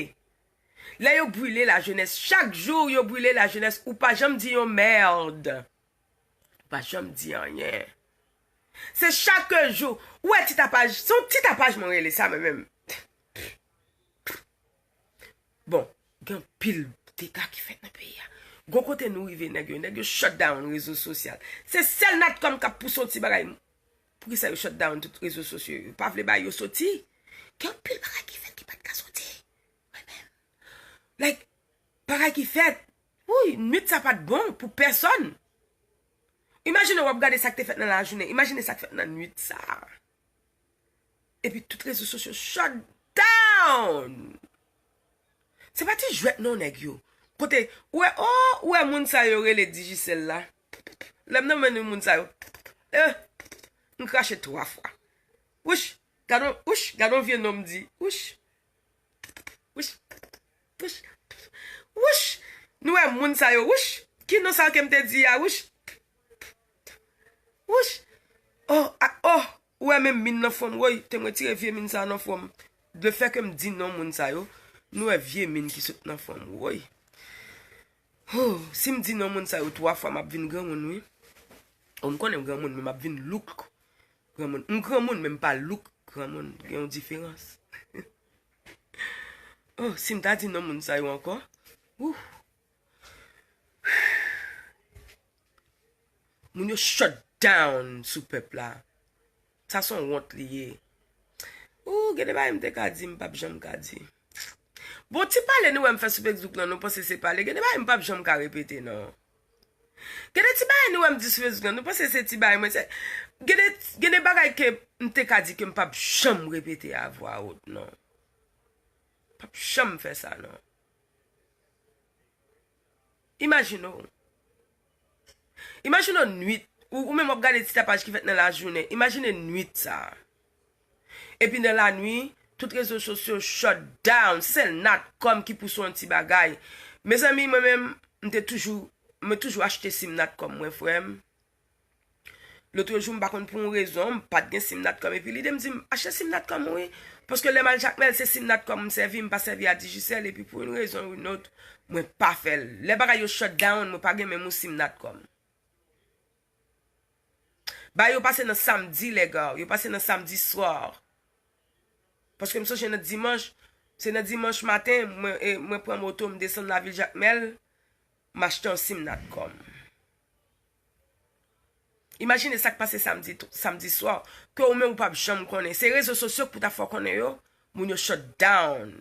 Lè yo brile lajenès, chak jou yo brile lajenès, ou pa janm di yon mèd. Ou pa janm di anyen. Se chak jou. Ou wè ti tapaj, se yon ti tapaj mwen rele sa, mwen menm. Bon, gen anpil dega ki fèt nan peyi a. Gon kote nou rive, nèg yo, nèg yo shut down rezo sosyal. Se sèl Natcom k ap pouse yon ti bagay. Poukisa yo shut down tout rezo sosyo yo? Yo pa vle bay yo soti. Gen anpil bagay ki fèt ki pa t ka soti. Mwen menm. Like, bagay ki fèt. Wi, nwit sa pa t bon pou pèsòn. Imajine w ap gade sa k te fèt nan lajounen. Imajine sa k fèt nan nwit sa. Epi tout rezo sosyo shut down. Se pa ti jwèt non, nèg yo. Kote, ou wè, oh, ou wè moun sa yo rele Digicel la. Lè m nan men moun sa yo. Eh, m krache twa fwa. Wouch, gade yon, wouch, gade yon vye non m di. Wouch. Wouch. Wouch. Wouch. Nou wè moun sa yo, wouch. Ki non sa ke m te di a, wouch. Wouch. Oh, ah, oh. Ou wè menm min nan fwon m, woy. Te m retire vye min sa nan fwon m. Lefètke m di non moun sa yo, nou wè vye min ki sot nan fwon m, woy. Oh, si m di non moun sa yo twa fwa, m ap vin granmoun, wi. Oh, m konnen m granmoun, men m ap vin look granmoun. M granmoun, men m pa look granmoun. Gen yon diferans. Oh, si m ta di non moun sa yo ankò. Ouh. Moun yo shut down sou pèp la. Sa se yon wont li ye. Ou, gen de bagay m te ka di, m p ap janm ka di. Bon, ti pale nou wè m fè sou Facebook lan, nou panse se pale. Gen de bagay m p ap janm ka repete, non. Gen de ti bagay nou wè m di sou Facebook lan, nou panse se ti bagay mwen, se, gen de, gen de bagay ke m te ka di ke m p ap janm repete a vwa wot, non. P ap janm fè sa, non. Imajine w. Imajine w nwit. Ou, ou menm w ap gade ti tapaj ki fèt nan lajounen. Imajine nwit sa. Epi nan lanwi, tout rezo sosyo shut down. Sèl Natcom ki pouse yon ti bagay. Mezanmi, mwen menm, m te toujou, mwen toujou achte sim Natcom mwen, frè m. Lotrejou, m pa konn pou yon rezon, m pa t gen sim Natcom. Epi lide m di m, achte sim Natcom ou wi. Paske lè m al Jakmèl, se sim Natcom m sèvi, m pa sèvi a Digicel. Epi pou yon rezon ou yon lòt, mwen pa fè l. Lè bagay yo shut down, mwen pa gen menm yon sim Natcom. Bagay yo pase nan samdi, lèga, yo pase nan samdi swa. Paske m sonje nan dimanch, se nan dimanch maten, mwen, e, mwen pran moto, m desann lavil Jakmèl, m achte yon sim Natcom. Imajine sa k pase samdi, samdi swa, ke ou menm ou p ap janm konnen. Se rezo sosyo k pou ta fè w konnen yo, moun yo shut down.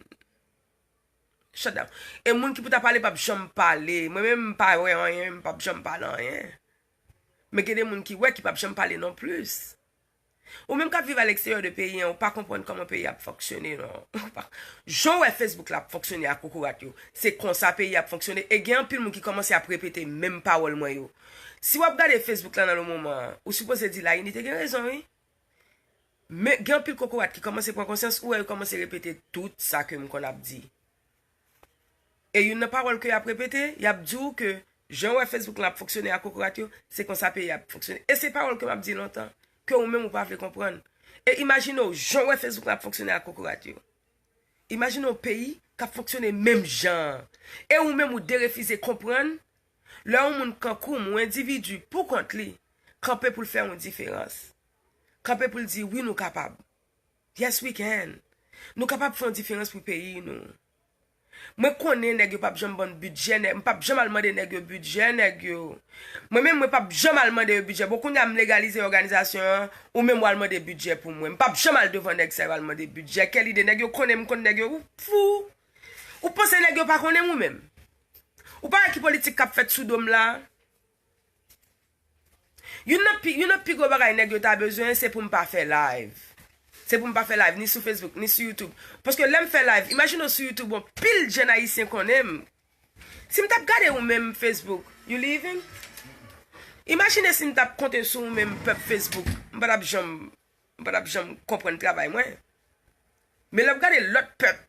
Shut down. E moun ki pou ta pale p ap janm pale. Mwen menm m pa wè anyen, m p ap janm pale anyen. Men gen de moun ki wè ki p ap janm pale non plis. Ou menm k ap viv a leksteryè de peyi an, ou pa konprann kòman peyi ap fonksyone, non. Ou pa, jan w wè Facebook la ap fonksyone ak kokorat yo, se konsa peyi ap fonksyone. E gen anpil moun ki kòmanse ap repete menm pawòl mwen yo. Si w ap gade Facebook la nan le moman an, ou sipoze di Laini te gen rezon, wi. Men gen anpil kokorat ki kòmanse pran konsyans, ou wè yo kòmanse repete tout sa ke m konn ap di. E youn nan pawòl ke y ap repete, y ap di w ke jan w wè Facebook lan ap fonksyone ak kokorat yo, se konsa peyi a ap fonksyone. E se pawòl ke m ap di lontan, ke ou menm ou pa vle konprann. E imajine w, jan w wè Facebook lan ap fonksyone ak kokorat yo. Imajine w peyi k ap fonksyone menm jan an. E ou menm ou derefize konprann, lè yon moun kankou m, yon endividi pou kont li, kanpe pou l fè yon diferans. Kanpe pou l di, wi, nou kapab. Yes, we can. Nou kapab fè yon diferans pou peyi nou. Mwen konnen nèg yo p ap janm ban n bidjè, nèg, m p ap janm al mande nèg yo bidjè, nèg yo. Mwen menm, mwen p ap janm al mande yo bidjè. Bon, kounye a m legalize òganizasyon an, ou menm w al mande bidjè pou mwen. M p ap janm al devan nèg sa yo al mande bidjè. Kèl ide, nèg yo konnen m konn nèg yo, ou fou. Ou panse nèg yo pa konnen m ou menm? Ou pa wè ki politik k ap fèt sou do m la? Youn nan pi, youn nan pi gwo bagay nèg yo ta bezwen, se pou m pa fè live. Se pou m pa fè live, ni sou Facebook, ni sou YouTube. Paske lè m fè live, imajine w sou YouTube, yon pil jèn ayisyen konnen m. Si m t ap gade ou menm Facebook, you leaving? Imajine si m t ap konte sou ou menm pèp Facebook, m pa t ap janm, m pa t ap janm konprann travay mwen. Men lè w ap gade lòt pèp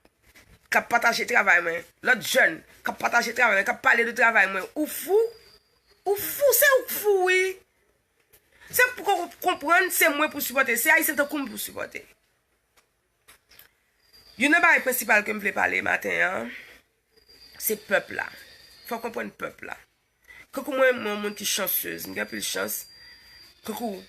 k ap pataje travay mwen, lòt jèn k ap pataje travay mwen, k ap pale de travay mwen, ou fou? Ou fou, se ou k fou, wi. Se pou kon-, konprann, se mwen pou sipòte, se ayisyen tankou m pou sipòte. Youn nan bagay prensipal ke m vle pale maten an, se pèp la. Fò w konprann pèp la. Kankou mwen, mwen yon moun ki chansez, m gen anpil chans. Kankou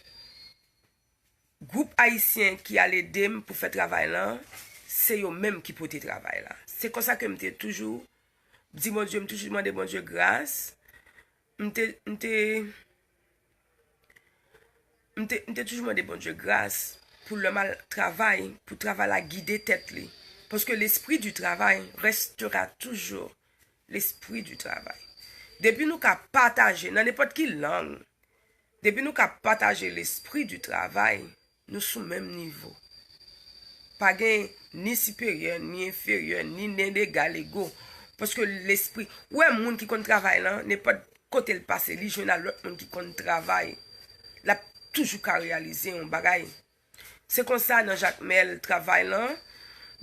gwoup ayisyen ki al ede m pou fè travay lan, se yo menm ki pote travay la. Se konsa ke m te toujou di Bondye, m toujou mande Bondye gras. M te, m te, m te, m te toujou mande Bondye gras pou lè m al travay, pou travay la gide tèt li. Paske l'esprit du travail restera toujours l'esprit du travail. Depi nou ka pataje nan nenpòt ki lang, depi nou ka pataje l'esprit du travail, nou sou menm nivo. Pa gen ni siperyè, ni enferyè, ni nen degal ego. Paske lespri, ou wè moun ki konn travay lan, nenpòt kote l pase, li jwenn a lòt moun ki konn travay. L ap toujou ka reyalize yon bagay. Se konsa nan Jakmèl travay lan,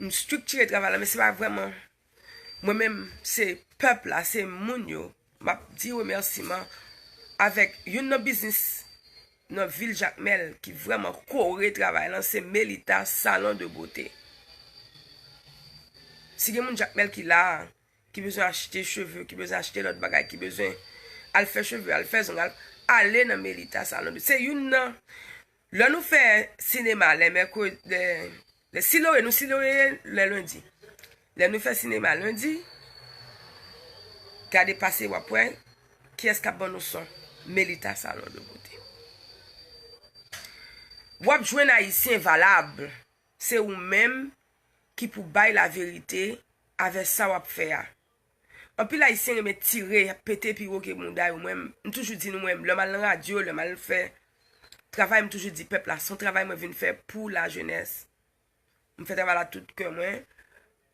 m estriktire travay lan, men se pa vrèman Mwen menm, se pèp la, se moun yo. M ap di remèsiman avèk youn nan biznis nan vil Jakmèl ki vrèman kore travay lan, se Melita Salon de Beauté. Si gen moun Jakmèl ki la, ki bezwen achte cheve, ki bezwen achte lòt bagay, ki bezwen al fè cheve, al fè zong, al, ale nan Melita Salon de, se youn nan, lè nou fè sinema lè mèkredi, lè, lè Siloe, nou Siloe lè lendi. Lè nou fè sinema lendi, gade pase w ap wè kiyès k ap ban nou son. Melita Salon de Beauté. W ap jwenn ayisyen valab. Se ou menm ki pou bay laverite avè sa w ap fè a. Anpil ayisyen renmen tire, pete pi wo ke mouda yo. Mwen, m toujou di nou, mwen, lè m al nan radyo, lè m al fè travay, m toujou di pèp la, se yon travay mwen vin fè pou lajenès. M fè travay la tout kè mwen.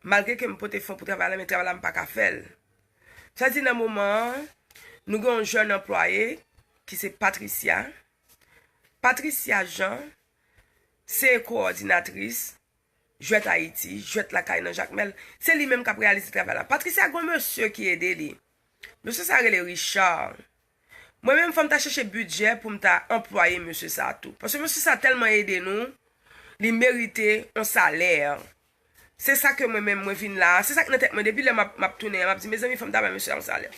Malgre ke m pote fon pou travay la, men travay la m pa ka fè l. Sa di nan moman an, nou gen yon jèn anplwaye ki se Patricia. Patricia Jean se kowòdinatris Jwèt Ayiti, Jwèt Lakay nan Jakmèl. Se li menm k ap reyalize travay la. Patricia gen yon mesye ki ede li. Mesye sa rele Richard. Mwen menm, fò m ta chèche bidjè pou m ta anplwaye mesye sa tou. Paske mesye sa tèlman ede nou, li merite yon salè. Se sa ke mwen menm, mwen vin la. Se sa k nan tèt mwen. Depi lè m ap, m ap tounen an, m ap di, mezanmi, fò m ta bay mesye sa yon salè.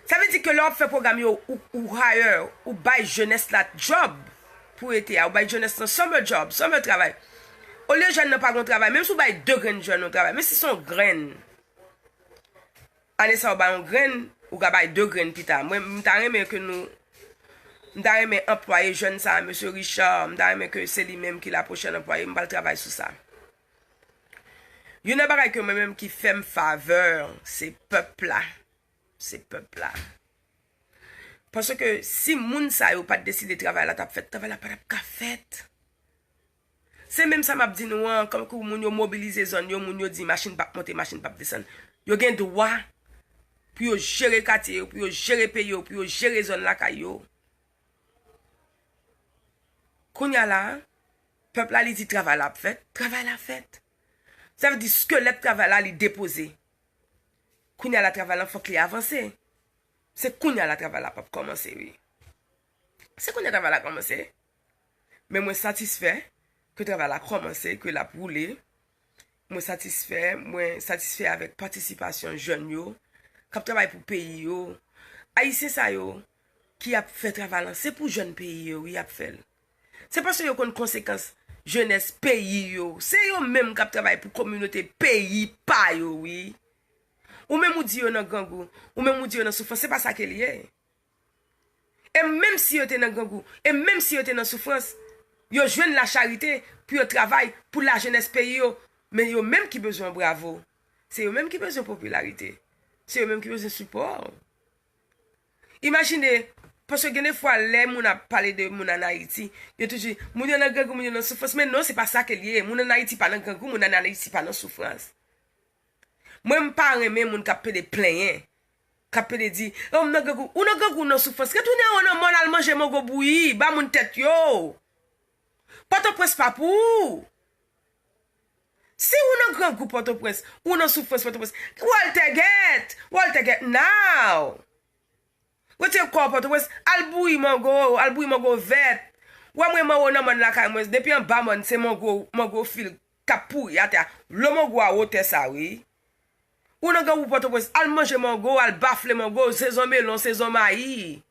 Sa vle di ke lè w ap fè pwogram yo, ou, ou hire, ou bay jenès la djòb pou ete a, ou bay jenès lan summer job, summer travay. Olye jèn nan pa gon travay, menm si w bay de grenn jèn yon travay, menm si se yon grenn, ane sa w bay yon grenn, ou ka bay de grenn pita. Mwen, m ta renmen ke nou, m ta renmen anplwaye jèn sa a, mesye Richard, m ta renmen ke se li menm ki la pwochèn anplwaye, m pral travay sou sa. Youn nan bagay ke mwen menm ki fè m favè, se pèp la. Se pèp la. Paske si moun sa yo pa t deside travay la t ap fèt, travay la pa t ap ka fèt. Se menm sa m ap di nou an, kankou moun yo mobilize zòn yo, moun yo di machin p ap monte, machin p ap desann. Yo gen dwa pou yo jere katye yo, pou yo jere peyi yo, pou yo jere zòn lakay yo. Kounye a la, Pèp la, li di travay la ap fèt, travay la fèt. Sa vle di skelèt travay la, li depoze. Kounye a la, travay la, fòk li avanse. Se kounye a la, travay la p ap kòmanse, wi. Se kounye a travay la kòmanse. Men mwen satisfè ke travay la kòmanse, ke l ap woule. Mwen satisfè, mwen satisfè avèk patisipasyon jèn yo k ap travay pou peyi yo. Ayisyen sa yo ki ap fè travay lan, se pou jèn peyi yo, wi, y ap fè l. Se paske yo konn konsekans jenès peyi yo. Se yo menm k ap travay pou kominote peyi pa yo, wi. Ou menm ou di yo nan grangou, ou menm ou di yo nan soufrans, se pa sa ke l ye. E menm si yo te nan grangou, e menm si yo te nan soufrans, yo jwenn lacharite pou yo travay pou lajenès peyi yo. Men yo menm ki bezwen bravo. Se yo menm ki bezwen popilarite. Se yo menm ki bezwen sipò. Imajine, paske gen de fwa lè moun ap pale de moun ann Ayiti, yo toujou di, moun yo nan grangou, moun yo nan soufrans. Men non, se pa sa ke l ye. Moun ann Ayiti pa nan grangou, moun ann Ayiti pa nan soufrans. Mwen, m pa renmen moun k ap pede plenyen, k ap pede di, o, m nan grangou. Ou nan grangou, ou nan soufrans. Retounen anwo nan mòn, al manje mango bouyi, ba moun tèt yo. Pòtoprens pa pou ou. Si ou nan grangou Pòtoprens, ou nan soufrans Pòtoprens, Walter get, Walter get now. Retire kò w Pòtoprens, al bouyi mango, al bouyi mango vèt. Wè mwen, m anwo nan mòn lakay mwen, depi anba mòn, se mango, mango fil k ap pouri atè a. Lo mango a wotè sa, wi. Ou nan grangou Pòtoprens, al manje mango, al bafle mango, sezon melon, sezon mayi.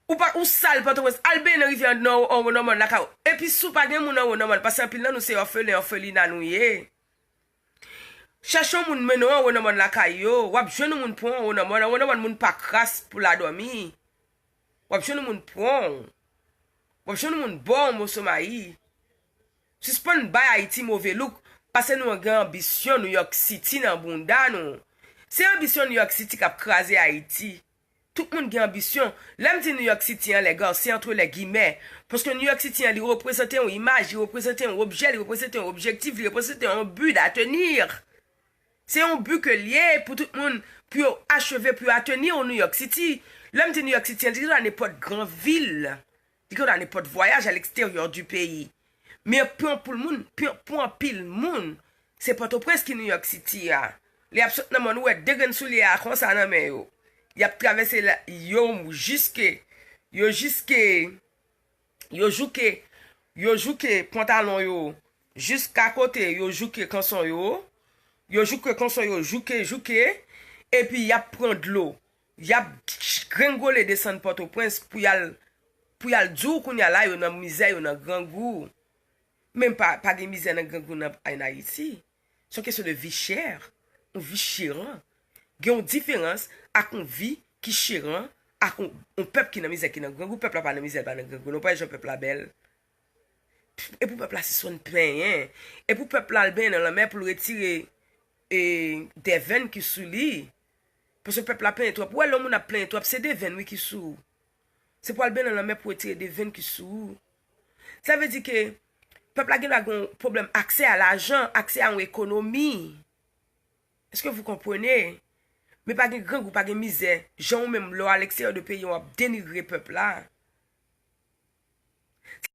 Ou pa, ou sal Pòtoprens, al benyen nan rivyè nan anwo nan mòn lakay ou. Epi si w pa gen moun anwo nan mòn, paske anpil nan nou se òfelen, òfelina nou ye. Chèche yon moun mennen w anwo nan mòn lakay yo. W ap jwenn yon moun pran w anwo nan mòn. Anwo nan mòn moun pa kras pou l a dòmi. W ap jwenn yon moun pran w. W ap jwenn yon moun ba w yon moso mayi. Sispann bay Ayiti move louk, paske nou gen anbisyon New York City nan bounda nou. Se anbisyon New York City k ap kraze Ayiti. Tout moun gen anbisyon. Lè m di New York City an, les gars, se entre les guillemets. Paske New York City an, li reprezante yon imaj, li reprezante yon objè, li reprezante yon objektif, li reprezante yon but à tenir. Se yon but ke l ye pou tout moun, pou yo acheve, pou yo ateni New York City. Lè m di New York City an, li ka nenpòt gran vil. Li ka nenpòt vwayaj à l'extérieur du pays. Men pou anpil moun, pou, pou anpil moun, se Pòtoprens ki New York City a. Lè y ap sot nan mòn, ou wè de grenn soulye a konsa nan men yo. Y ap travèse la, yo jiske, yo jiske, yo jouke, yo jouke pantalon yo jiska kote, yo jouke kanson yo, yo jouke kanson yo, jouke, jouke, epi y ap pran dlo. Y ap grengole desann Pòtoprens pou y al, pou y al di w kounye a la yo nan mizè, yo nan grangou. Men pa, pa gen mizè nan grangou nan, ann Ayiti. Se yon kesyon de vi chè, yon vi cheran. Gen yon diferans ak yon vi ki cheran ak yon, yon pèp ki nan mizè, ki nan grangou. Pèp la pa nan mizè, l pa nan grangou. Non, pa jan pèp la bèl. E pou pèp la sispann plenyen. E pou pèp la al benyen nan lanmè pou l retire, e, dèvenn ki sou li. Paske pèp la plenyen twòp. Ou wè lè yon moun ap plenyen twòp, se dèvenn, wi, ki sou ou. Se pou al benyen nan lanmè pou retire dèvenn ki sou ou. Sa vle di ke pèp la gen dwa gen yon pwoblèm aksè a lajan, aksè a yon ekonomi. Èske vous comprenez? Men pa gen grangou, pa gen mizè. Jan ou menm lè w a l'extérieur de peyi an, w ap denigre pèp la.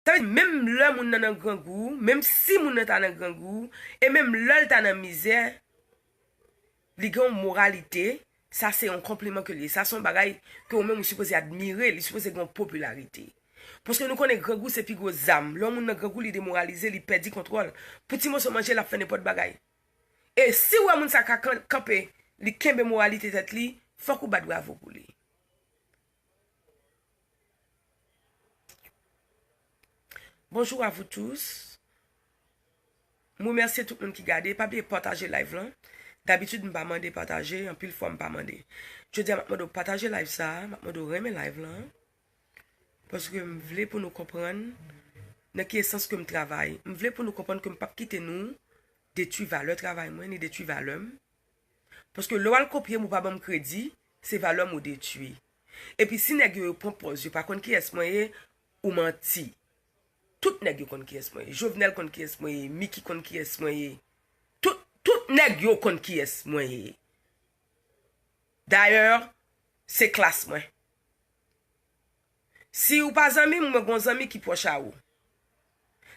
Sa vle di, menm lè moun nan nan grangou, menm si moun nan ta nan grangou, e menm lè l ta nan mizè, li gen yon moralite, sa se yon konpliman ke l ye. Sa se yon bagay ke ou menm ou sipoze admire, li sipoze gen yon popilarite. Paske nou konnen grangou se pi gwo zam. Lè yon moun nan grangou, li demoralize, li pèdi kontwòl. Pou ti moso manje, l ap fè nenpòt bagay. E si w wè moun sa ka kan-, kanpe, li kenbe moralite tèt li, fòk ou bat bravo pou li. Bonjour à vous tous. M remèsye tout moun ki gade. Pa bliye pataje live lan. Dabitid, m pa mande pataje, anpil fwa m pa mande. Jodi a, m ap mande w pataje live sa, m ap mande w renmen live lan. Paske m vle pou nou konprann nan ki esans ke m travay. M vle pou nou konprann ke m p ap kite nou detwi valè travay mwen, ni detwi valè m. Paske lè w al kopye m, ou pa ban m kredi, se valè m ou detwi. Epi si nèg yo, yo pran pòz, yo pa konn kiyès mwen ye, ou manti. Tout nèg yo konn kiyès mwen ye. Jovenel konn kiyès mwen ye, Micky konn kiyès mwen ye. Tout, tout nèg yo konn kiyès mwen ye. Dayè, se klas mwen. Si ou pa zanmi m, mwen gon zanmi ki pwòch a ou.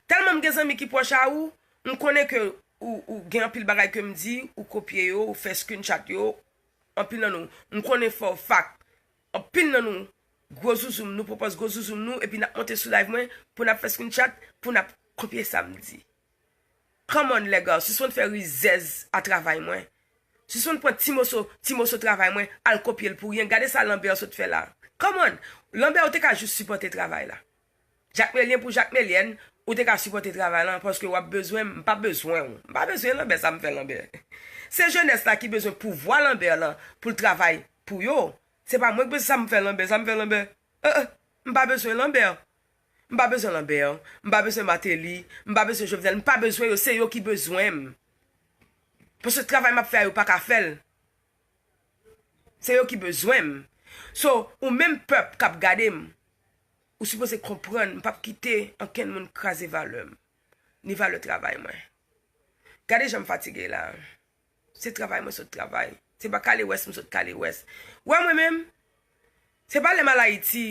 Tèlman m gen zanmi ki pwòch a ou, m konnen ke ou, ou gen anpil bagay ke m di, ou kopye yo, ou fè screenshot yo, anpil nan nou. M konnen for a fact, anpil nan nou, gwo zouzoum nou, pwopòz gwo zouzoum nou, epi n ap monte sou live mwen, pou n ap fè screenshot, pou n ap kopye sa m di. Come on, lèga, sispann fè rizèz a travay mwen. Sispann pran ti moso, ti moso travay mwen, al kopye l pou ryen. Gade sa Lanbè sot fè la. Come on, Lanbè ou te ka jis sipòte travay la. Jakmelyen pou Jakmelyèn, ou te ka sipòte travay lan, paske w ap bezwen m, m pa bezwen w. M pa bezwen Lanbè, sa m fè Lanbè. Se jenès la ki bezwen pouvwa Lanbè lan pou l travay pou yo. Se pa mwen ki bezwen sa m fè Lanbè, sa m fè Lanbè. Eh, eh, m pa bezwen Lanbè. M pa bezwen Lanbè. M pa bezwen Martelly. M pa bezwen Jovenel. M pa bezwen yo. Se yo ki bezwen m. Paske travay m ap fè a, yo pa ka fè l. Se yo ki bezwen m. So, ou menm pèp k ap gade m, ou sipoze konprann, m p ap kite ankenn moun kraze valè m, ni valè travay mwen. Gade jan m fatige la. Se travay mwen sot travay. Se pa kale wès m sot kale wès. Wè mwen menm, se pa lè m al Ayiti,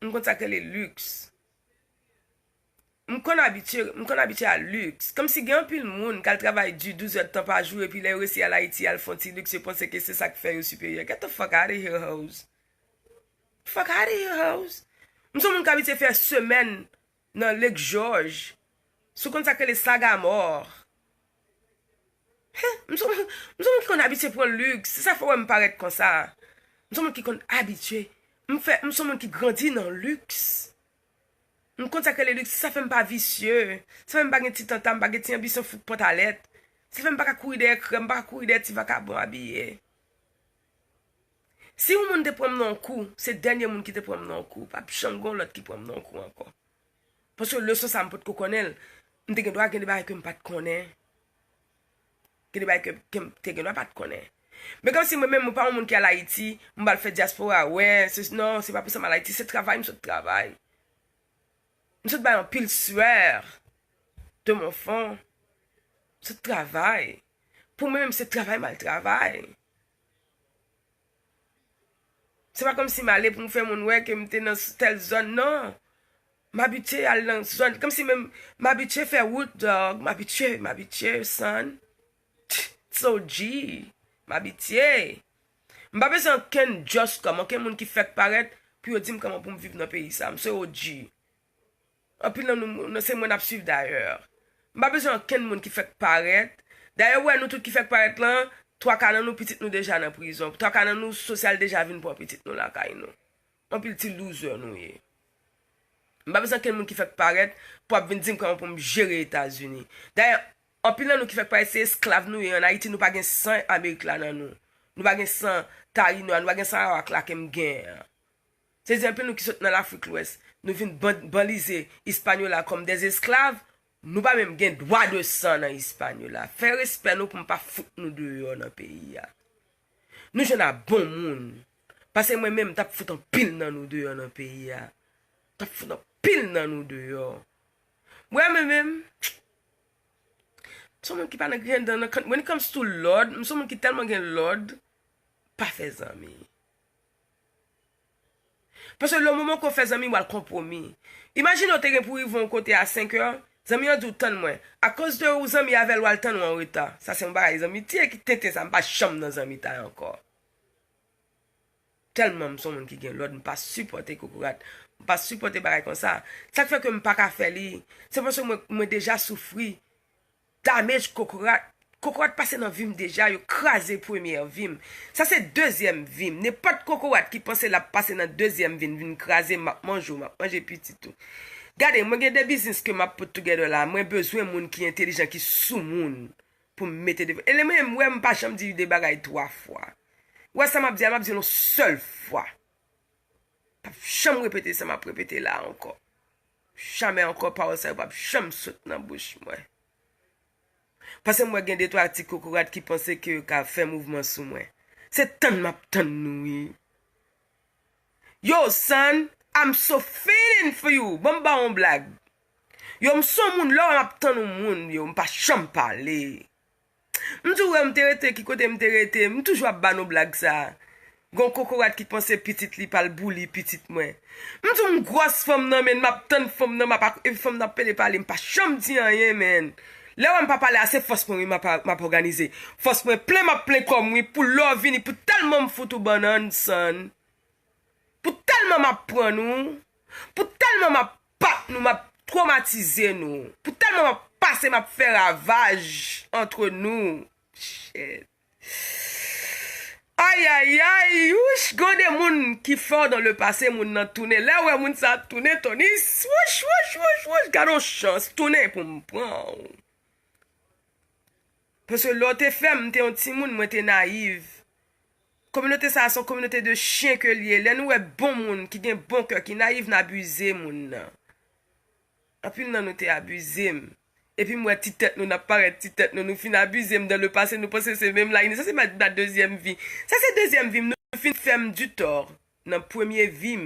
m konn sa k rele liks. M konn abitye, m konn abitye a liks. Kòmsi gen anpil moun k al travay di douz èdtan pa jou epi lè yo resi al Ayiti al fè yon ti liks, yo panse ke se sa k fè yo siperyè. Get the fuck out of here, hoes. Fuck out of here, hoes. M se yon moun k abitye fè semèn nan Lake George. Si w konn sa k rele Sagamore. Hen, m se yon, m se yon moun ki konn abitye pran liks. Se sa k fè w wè m parèt konsa. M se yon moun ki konn abitye. M fè, m se yon moun ki grandi nan liks. M konn sa k rele liks. Se sa fè m pa visye. Se sa fè m pa gen ti tanta, m pa gen ti anbisyon fout pantalèt. Se sa fè m pa ka kouri dèyè krèm, m pa ka kouri dèyè ti vakabon abiye. Si yon moun te pran m nan yon kou, se dènye moun ki te pran m nan yon kou. P ap janm gen yon lòt ki pran m nan yon kou ankò. Paske leson sa a m potko konnen l. M te gen dwa gen de bagay ke m pa t konnen. Gen de bagay ke, ke m te gen dwa pa t konnen. Men kòmsi mwen menm, mwen pa yon moun ki al Ayiti, m pral fè dyaspora, wè, se, non, se pa pou sa m al Ayiti, se travay m sot travay. M sot bay anpil swè de mon fon. M sot travay. Pou mwen menm, se travay m al travay. Se pa kòmsi m ale pou m fè moun wè ke m te nan s-, tèl zòn, non. M abitye al nan zòn, kòmsi menm, m abitye fè wout, dog, m abitye, m abitye, son. It's O G. M abitye. M pa bezwen ankenn just come, ankenn moun ki fèk parèt pou yo di m kòman pou m viv nan peyi sa. M se O G. Anpil nan nou, nan se mwen n ap swiv dayè. M pa bezwen ankenn moun ki fèk parèt. Dayè, ou wè nou tout ki fèk parèt lan, twa ka nan nou pitit nou deja nan prizon. Twa ka nan nou sosyal deja vin pran pitit nou lakay nou. Anpil ti loser nou ye. M pa bezwen ankenn moun ki fèk parèt pou ap vin di m kòman pou m jere Etazini. Dayè, anpil nan nou ki fèk parèt se esklav nou ye ann Ayiti, nou pa gen san Amerik la nan nou. Nou pa gen san Tayino a, nou pa gen san Arawak la ke m genyen an. Se di anpil nou ki sot nan Lafrik Lwès, nou vin ban-, banlize Ispanyola kòm dèz esklav, nou pa menm gen dwa de san nan Ispanyola. Fè respè nou pou m pa fout nou deyò nan peyi a. Nou jwenn a bon moun. Paske mwen menm, m t ap fout anpil nan nou deyò nan peyi a. M t ap fout anpil nan nou deyò. Mwen menm, menm, m se yon moun ki pa nan griyen dan nan kan-, when it comes to lòd, m se yon moun ki tèlman gen lòd, pa fè zanmi. Paske le moman ke w fè zanmi, w al konpwomi. Imajine w te gen pou rive yon kote a senk è, zanmi an di w tann mwen. Akoz de ou zanmi avè l, w al tann ou an reta. Sa se yon bagay zanmi tye ki tenten sa, m pa janm nan zanmitay ankò. Tèlman m se yon moun ki gen lòd, m pa sipòte kokorat. M pa sipòte bagay konsa. Sa k fè ke m pa ka fè li, se paske mwen, mwen deja soufri damage kokorat. Kokorat pase nan vi m deja, yo kraze premyè vi m. Sa se dezyèm vi m. Nenpòt kokorat ki panse l ap pase nan dezyèm vi m, vin kraze m, m ap manje w, m ap manje pitit ou. Gade, mwen gen de biznis ke m ap put together la. Mwen bezwen moun ki entelijan, ki sou moun pou m mete devan. E lè mwen, m wè m pa janm di de bagay twa fwa. Ou wè sa m ap di a, m ap di l yon sèl fwa. P ap janm repete sa m ap repete la ankò. Jamè ankò pawòl sa yo p ap janm sot nan bouch mwen. Paske m wè gen de twa ti kokorat ki panse ke yo ka fè mouvman sou mwen. Se tann m ap tann nou wi. Yo, son, I'm so feeling for you. Ban m ba w yon blag. Yo, m se yon moun, lè w wè m ap tann yon moun, yo, m pa janm pale. M toujou wè m te rete, ki kote m te rete, m toujou ap ba nou blag sa. Gon kokorat ki panse pitit li pral bouli pitit mwen. M di w m gwòs fanm nan, men m ap tann fanm nan, m ap ak-, epi fanm nan ap pede pale, m pa janm di anyen, men. Lè w wè m pa pale a, se fòs mwen, wi, m ap, m ap òganize. Fòs mwen plen, m ap plen kò m, wi, pou lè w vini, pou tèlman m fout ou bannann, son. Pou tèlman m ap pran nou, pou tèlman m ap bat nou, m ap twomatize nou, pou tèlman m ap pase, m ap fè ravaj antre nou. Shit. Ayayay, wouch, gade moun ki fè w dans le passé, moun nan tounen. Lè w wè moun sa tounen, Tony, wouch, wouch, wouch, wouch, gade yon chans, tounen pou m pran w. Paske lè w te fè m, m te yon timoun, mwen te nayiv. Kominote sa a se yon kominote de chen ke l ye. Lè nou wè bon moun ki gen bon kè, ki nayiv, n abize moun nan. Anpil nan nou te abize m. Epi m wè ti tèt nou, n ap parèt ti tèt nou, nou fin abize m dans le passé, nou panse se menm Laini. Sa se ma, ma dezyèm vi. Sa se dezyèm vi m, nou fin fè m du tort nan premye vi m.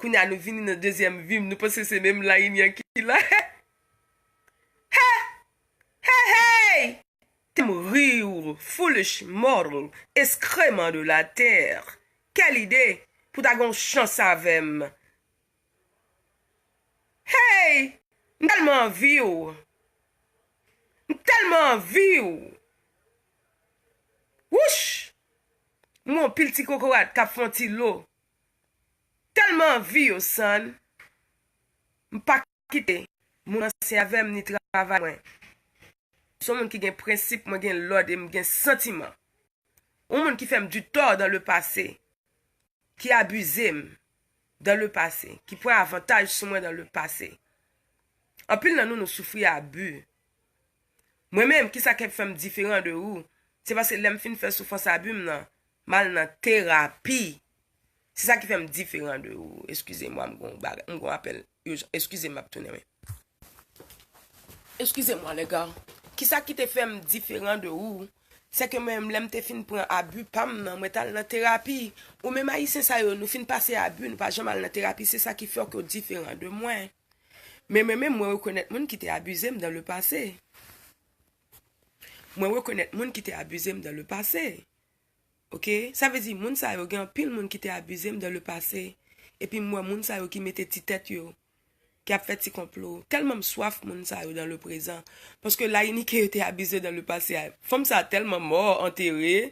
Kounye a nou vini nan dezyèm vi m, nou panse se menm Laini an ki la. He! He, hey! Te m ri w, foolish mortal, excrément de la terre. Quelle idée pou ta gen yon chans avè m. Hey! M tèlman anvi w. M tèlman anvi w. Wouch! M wè yon pil ti kokorat k ap fè yon ti lo. Tèlman anvi w, son. M pa kite moun ranse avè m ni travay mwen. Se yon moun ki gen prensip, mwen gen lòd e m gen santiman. Yon moun ki fè m du tort dans le passé, ki abize m dans le passé, ki pran avantaj sou mwen dans le passé. Anpil nan nou, nou soufri abi. Mwen menm, kisa k fè m diferan de ou? Se paske lè m fin fè soufrans abi m nan, m al nan terapi. Se sa ki fè m diferan de ou. Eskize mwa, m gon bagay, m gon apèl ijan. Eskize m, m ap tounen, wi. Eskize mwa, les gars. Kisa ki te fè m diferan de ou? Se ke mwen menm, lè m te fin pran abi pa m nan, mwen t al nan terapi. Ou menm Ayisyen sa yo, nou fin pase abi, nou pa janm al nan terapi. Se sa ki fè ke w diferan de mwen. Men mwen menm, mwen rekonèt moun ki te abize m dans le passé. Mwen rekonèt moun ki te abize m dans le passé. Oke? Sa vle di, moun sa yo, gen anpil moun ki te abize m dans le passé. Epi m wè moun sa yo ki mete ti tèt yo, ki ap fè ti konplo. Tèlman m swaf moun sa yo dans le présent. Paske Laini ke yo te abize dans le passé a, fanm sa tèlman mò, antere.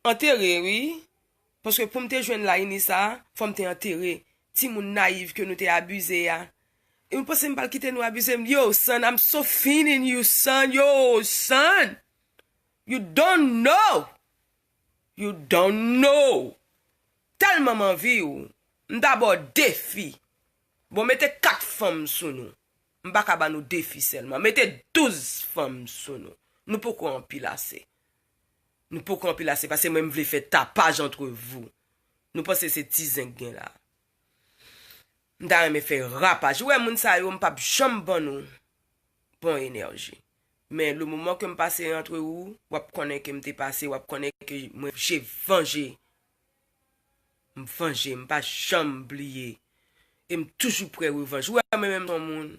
Antere, wi. Paske pou m te jwenn Laini sa, fò m te antere timoun nayiv ke nou te abize a. E m panse m pral kite nou abize m. Yo, son, I'm so feeling you, son. Yo, son. You don't know. You don't know. Tèlman m anvi w. M ta ba w defi. Bon, mete kat fanm sou nou. M pa ka ba nou defi sèlman. Mete douz fanm sou nou. Nou poko anpil ase. Nou poko anpil ase, paske mwen m vle fè tapaj entre vous. Nou panse se ti zen k gen la. M ta renmen fè rapaj. Ou wè moun sa yo, m p ap janm ban nou bon enèji. Men le moment ke m pase entre vous, w ap konnen ke m te pase, w ap konnen ke mwen, j'ai vengé. M vanje, m pa janm bliye. E m toujou pran revanj. Ou wè mwen menm son moun.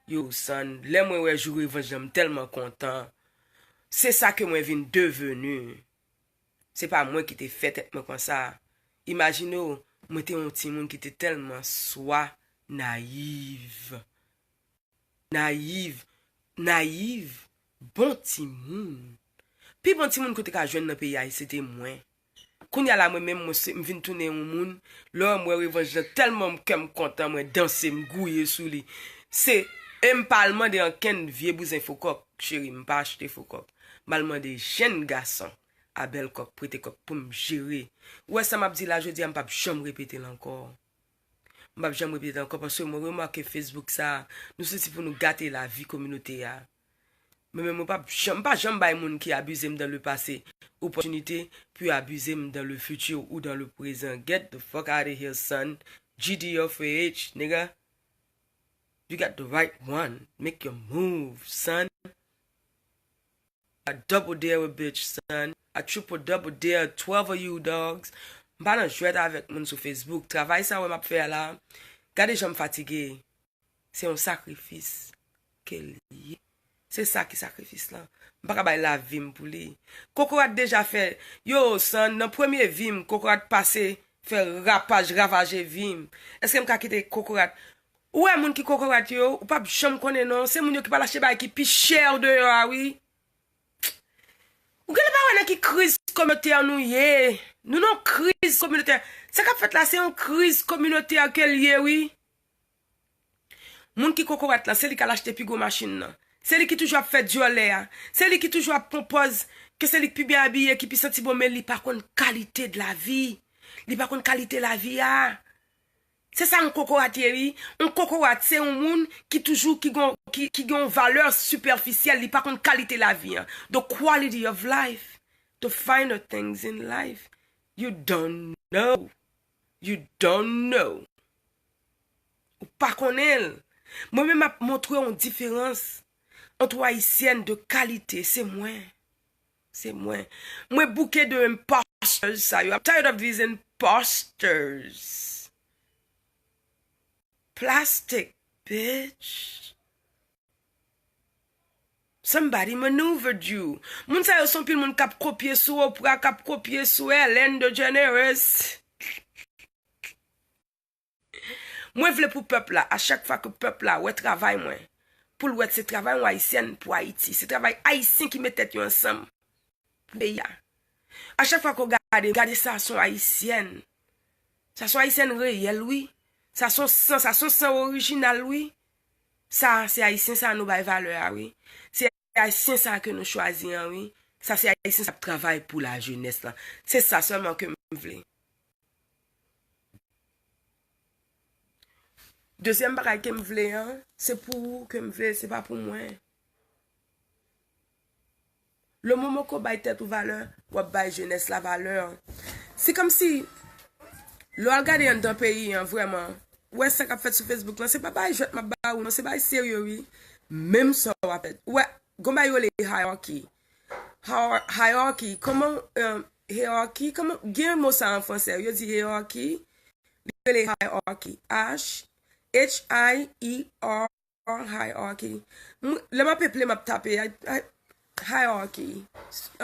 Yo, son, lè mwen wè jou revanj lan, m tèlman kontan. Se sa ke mwen vin deveni. Se pa mwen ki te fè tèt mwen konsa. Imajine w, mwen te yon timoun ki te tèlman swa nayiv. Nayiv, nayiv, bon timoun. Pi bon timoun ke w te ka jwenn nan peyi a, se te mwen. Kounye a la, mwen menm, mwen se, m vin tounen yon moun. Lè w wè m wè revanj lan, tèlman m, kè m kontan, mwen danse, m gouye sou li. Se, e m pa al mande ankenn vye bouzen fokòk, cheri, m pa achte fokòk. M al mande jenn gason a bèl kòk, prete kòk pou m jere. Ou wè sa m ap di la jodi a, m p ap janm repete l ankò. M p ap janm repete ankò, paske mwen remake Facebook sa, nou soti pou nou gate lavi kominote a. Mwen menm, mwen p ap janm, m pa janm bay moun ki abize m dans le passé opòtinite pou yo abize m dans le futur ou dans le présent. Get the fuck out of here, son. G D off H, nigga. You got the right one. Make your move, son. I double dare a bitch, son. I triple double dare twelve of you dogs. M pa nan jwèt avèk moun sou Facebook. Travay sa wè m ap fè a la. Gade jan m fatige. Se yon sakrifis ke l ye. Se sa ki sakrifis lan. M pa ka bay lavi m pou li. Kokorat deja fè, yo, san, nan premye vi m, kokorat pase, fè rapaj, ravaje vi m. Èske m ka kite kokorat? Ou wè moun ki kokorat yo, ou p ap janm konnen non. Se moun yo ki pral achte bagay ki pi chè deyò a, wi. Ou genlè pa wè nan ki kriz kominotè nou ye. Nou nan kriz kominotè. Sa k ap fèt la, se yon kriz kominotè ke l ye, wi. Moun ki kokorat la, se li k al achte pi gwo machin nan. Se li ki toujou ap fè dyòlè a. Se li ki toujou ap pran pòz ke se li k pi byen abiye, ki pi santi bon, men li pa konn kalite de lavi. Li pa konn kalite lavi a. Se sa yon kokorat ye, wi. Yon kokorat, se yon moun ki toujou, ki gon, ki, ki gen yon valè sipèfisyèl, li pa konn kalite lavi an. The quality of life, the finer things in life. You don't know. You don't know. Ou pa konnen l. Mwen menm m ap montre yon diferans ant yon ayisyèn de kalite, se mwen. Se mwen. Mwen bouke de imposters sa yo. I'm tired of these imposters. Plastic, bitch. Somebody maneuvered you. Moun sa yo se yon pil moun k ap kopye sou Oprah, k ap kopye sou Ellen DeGeneres. Mwen vle pou pèp la, a chak fwa ke pèp la wè travay mwen, pou l wè se travay yon ayisyèn pou Ayiti, se travay ayisyen ki met tèt yo ansanm pou peyi a. A chak fwa ke w gade, gade sa se yon ayisyèn. Sa se yon ayisyèn reyèl, wi. Sa se yon san, sa se yon san orijinal, wi. Sa, se ayisyen sa nou bay valè a, wi. Se ayisyen sa ke nou chwazi an, wi. Sa se ayisyen sa ap travay pou lajenès lan. Se sa sèlman ke m vle. Dezyèm bagay ke m vle an, se pou ou ke m vle, se pa pou mwen. Le moman ke w bay tèt ou valè, w ap bay jenès la valè. Se kòmsi, lè w al gade anndan peyi an, vrèman, ou wè sa k ap fèt sou Facebook lan, se pa bagay jwèt m ap ba ou, non, se bagay serye, wi. Menm sa w ap fè. Ou wè, gon bagay yo rele hierarchy. Hierarchy, kòman, um, hierarchy, kòman, gen mo sa an fransè, yo di hierarchy, li rele hierarchy, H, H I E R, hierarchy. Lè m ap eple, m ap tape, hierarchy.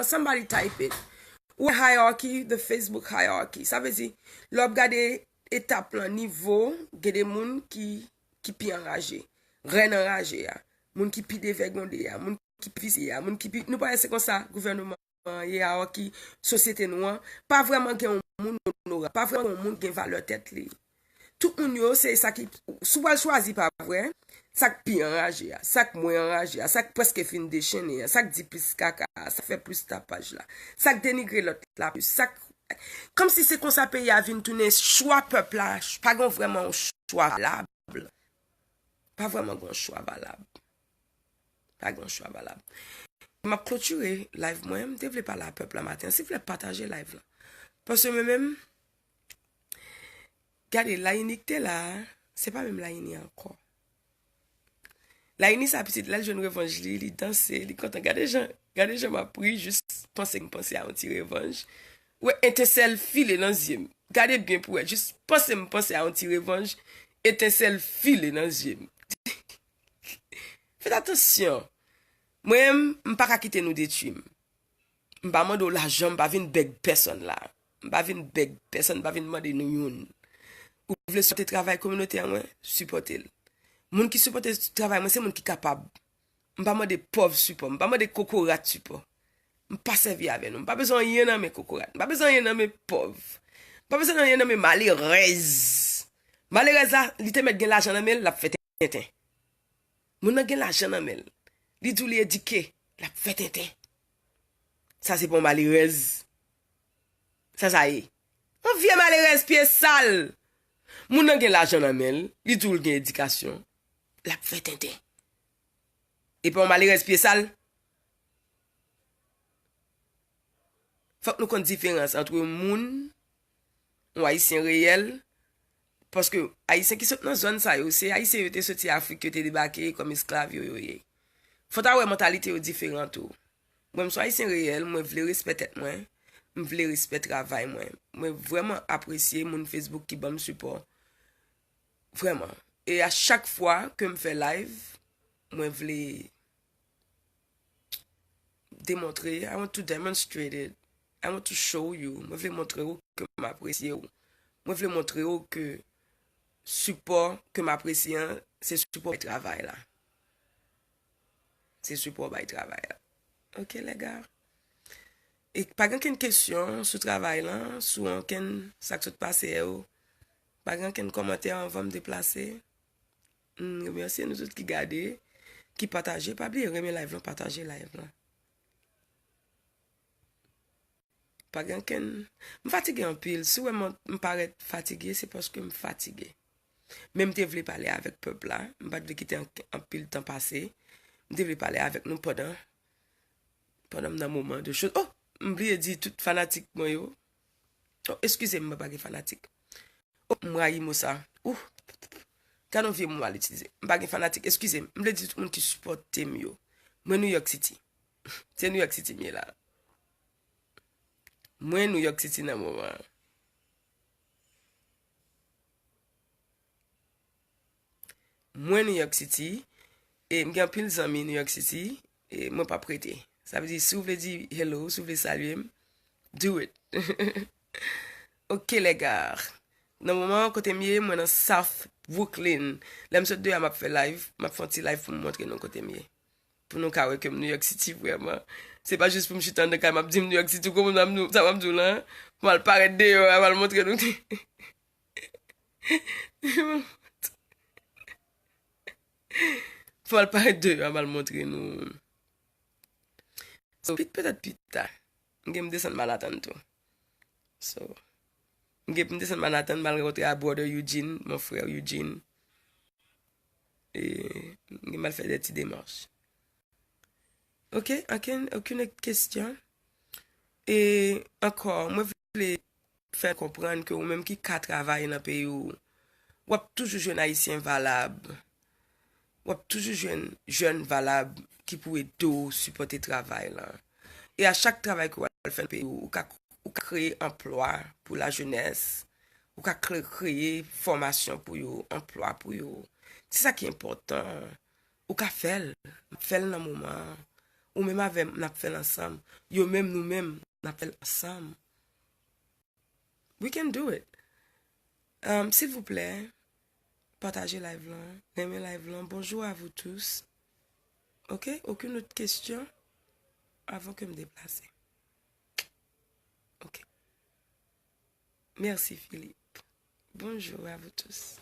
Somebody type it. Ou wè hierarchy, the Facebook hierarchy. Sa vle di, lè w ap gade etap lan, nivo, gen de moun ki, ki pi anraje. Rèn anraje a. Moun ki pi devègonde a. Moun ki pi visye a, moun ki pi, nou pa wè se konsa gouvènman an ye a, ki sosyete nou an, pa vrèman gen yon moun onorab, pa vrèman gen yon moun gen valè tèt li. Tout moun yo, se sa ki, si w pral chwazi pa vre, sa k pi anraje a, sa k mwen anraje a, sa k prèske fin dechennen an, sa k di plis kaka a, sa k fè plis tapaj la, sa k denigre lòt la plis, sa k, kòmsi se konsa peyi a vin tounen chwa pèp la, pa gen vrèman yon chwa valab. Pa vrèman gen yon chwa valab. Pa gen chwa valab. M ap klotire live mwen, m te vle pale a pèp la maten an. Silvouplè, pataje live lan. Paske mwen menm, gade, Layini ki te la a, se pa menm Layini ankò. Layini sa pitit, lè l jwenn revanj li, li danse, li kontan. Gade jan, gade jan m ap ri, jis panse m panse a yon ti revanj. Ou wè, etensèl file nan zye m. Gade byen pou wè, jis panse m panse a yon ti revanj, etensèl file nan zye m. Fèt atansyon. Mwen, m pa ka kite nou detwi m. M pa mande w lajan, m pa vin bèg pèsonn la. M pa vin bèg pèsonn, m pa vin mande nou youn. Ou vle sipòte travay kominote a mwen? Sipòte l. Moun ki sipòte travay mwen, se moun ki kapab. M pa mande pòv sipò, m pa mande kokorat sipò. M pa sèvi avè nou. M pa bezwen anyen nan men kokorat. M pa bezwen anyen nan men pòv. M pa bezwen anyen nan men malerèz. Malerèz la, li te mèt gen lajan nan men l, l ap fè tenten. Moun nan gen lajan nan men l. Li di w li edike, l ap fè tenten. Sa se pa yon malerèz. Sa sa ye? Yon vye malerèz pye sal. Moun nan gen lajan nan men l, li di w l gen edikasyon, l ap fè tenten. E pa yon malerèz pye sal. Fòk nou konn diferans ant moun, yon Ayisyen reyèl, paske Ayisyen ki sot nan zòn sa yo, se Ayisyen yo te soti Afrik, yo te debake kòm esklav yo, yo ye. Fò ta wè mantalite yo diferan tou. Mwen, m se yon Ayisyen reyèl, mwen vle respè tèt mwen, m vle respè travay mwen. Mwen vrèman apresye moun Facebook ki ban m sipò. Vrèman. E a chak fwa ke m fè live, mwen vle demontre, I want to demonstrate it. I want to show you. Mwen vle montre w ke m apresye w. Mwen vle montre w ke sipò ke m apresye an, se sipò bay travay la. Se sipò bay travay la. Ok, lè gars. E pa gen okenn kesyon sou travay lan, sou okenn sa k sot pase yo. Pa gen okenn kòmantè anvan m deplase. M remèsye nou tout ki gade, ki pataje. Pa bliye renmen live lan, pataje live lan. Pa gen okenn. M fatige anpil. Si w wè m, m parèt fatige, se paske m fatige. Men m te vle pale avèk pèp la. M pa t vle kite an-, anpil tan pase. M te vle pale avèk nou pandan, pandan m nan moman de choz. Oh! M bliye di tout fanatik mwen yo. Oh, eskize m, mwen pa gen fanatik. Oh, m rayi mo sa. Ouh! Gade yon vye mo m al itilize. M pa gen fanatik, eskize m. M vle di tout moun ki sipòte m yo. Mwen New York City. Se New York City m ye la. Mwen New York City nan moman an. Mwen New York City, e m gen anpil zanmi New York City, e mwen p ap rete. Sa vle di, si w vle di hello, si w vle salye m, do it. Ok, lè gars. Nan moman an, kote m ye, mwen nan South Brooklyn. Lè m sot deyò a, m ap fè live, m ap fè yon ti live pou m montre nou kote m ye. Pou nou ka wè ke m New York City vrèman. Se pa jis pou m chita anndan kay, m ap di m New York City, ou konprann sa m di w, sa m ap di w lan? Pou m al parèt deyò a, m al montre nou. Pou m al parèt deyò a, m al montre nou. So, pit-, petèt pita. M gen m desann Manhattan tou. So, m gen pou m desann Manhattan, m al rankontre a brother Eugene, mon frère Eugene. E m gen m al fè de ti demach. Ok, okenn, okenn lòt kesyon? E ankò, mwen vle fè konprann ke ou menm ki ka travay nan peyi w, w ap toujou jwenn Ayisyen valab. W ap toujou jwenn jèn valab ki pou ede w sipòte travay lan. E a chak travay ke w al fè nan peyi w, ou ka, ou ka kreye anplwa pou lajenès, ou ka kre-, kreye fòmasyon pou yo, anplwa pou yo. Se sa ki enpòtan. Ou ka fè l, m ap fè l nan moman an. Ou menm avè m, n ap fè l ansanm. Yo menm, nou menm, n ap fè l ansanm. We can do it. Um, silvouplè, pataje live lan, renmen live lan. Bonjour à vous tous. Ok, okenn lòt kesyon avan ke m deplase? Ok. Merci, Philippe. Bonjour à vous tous.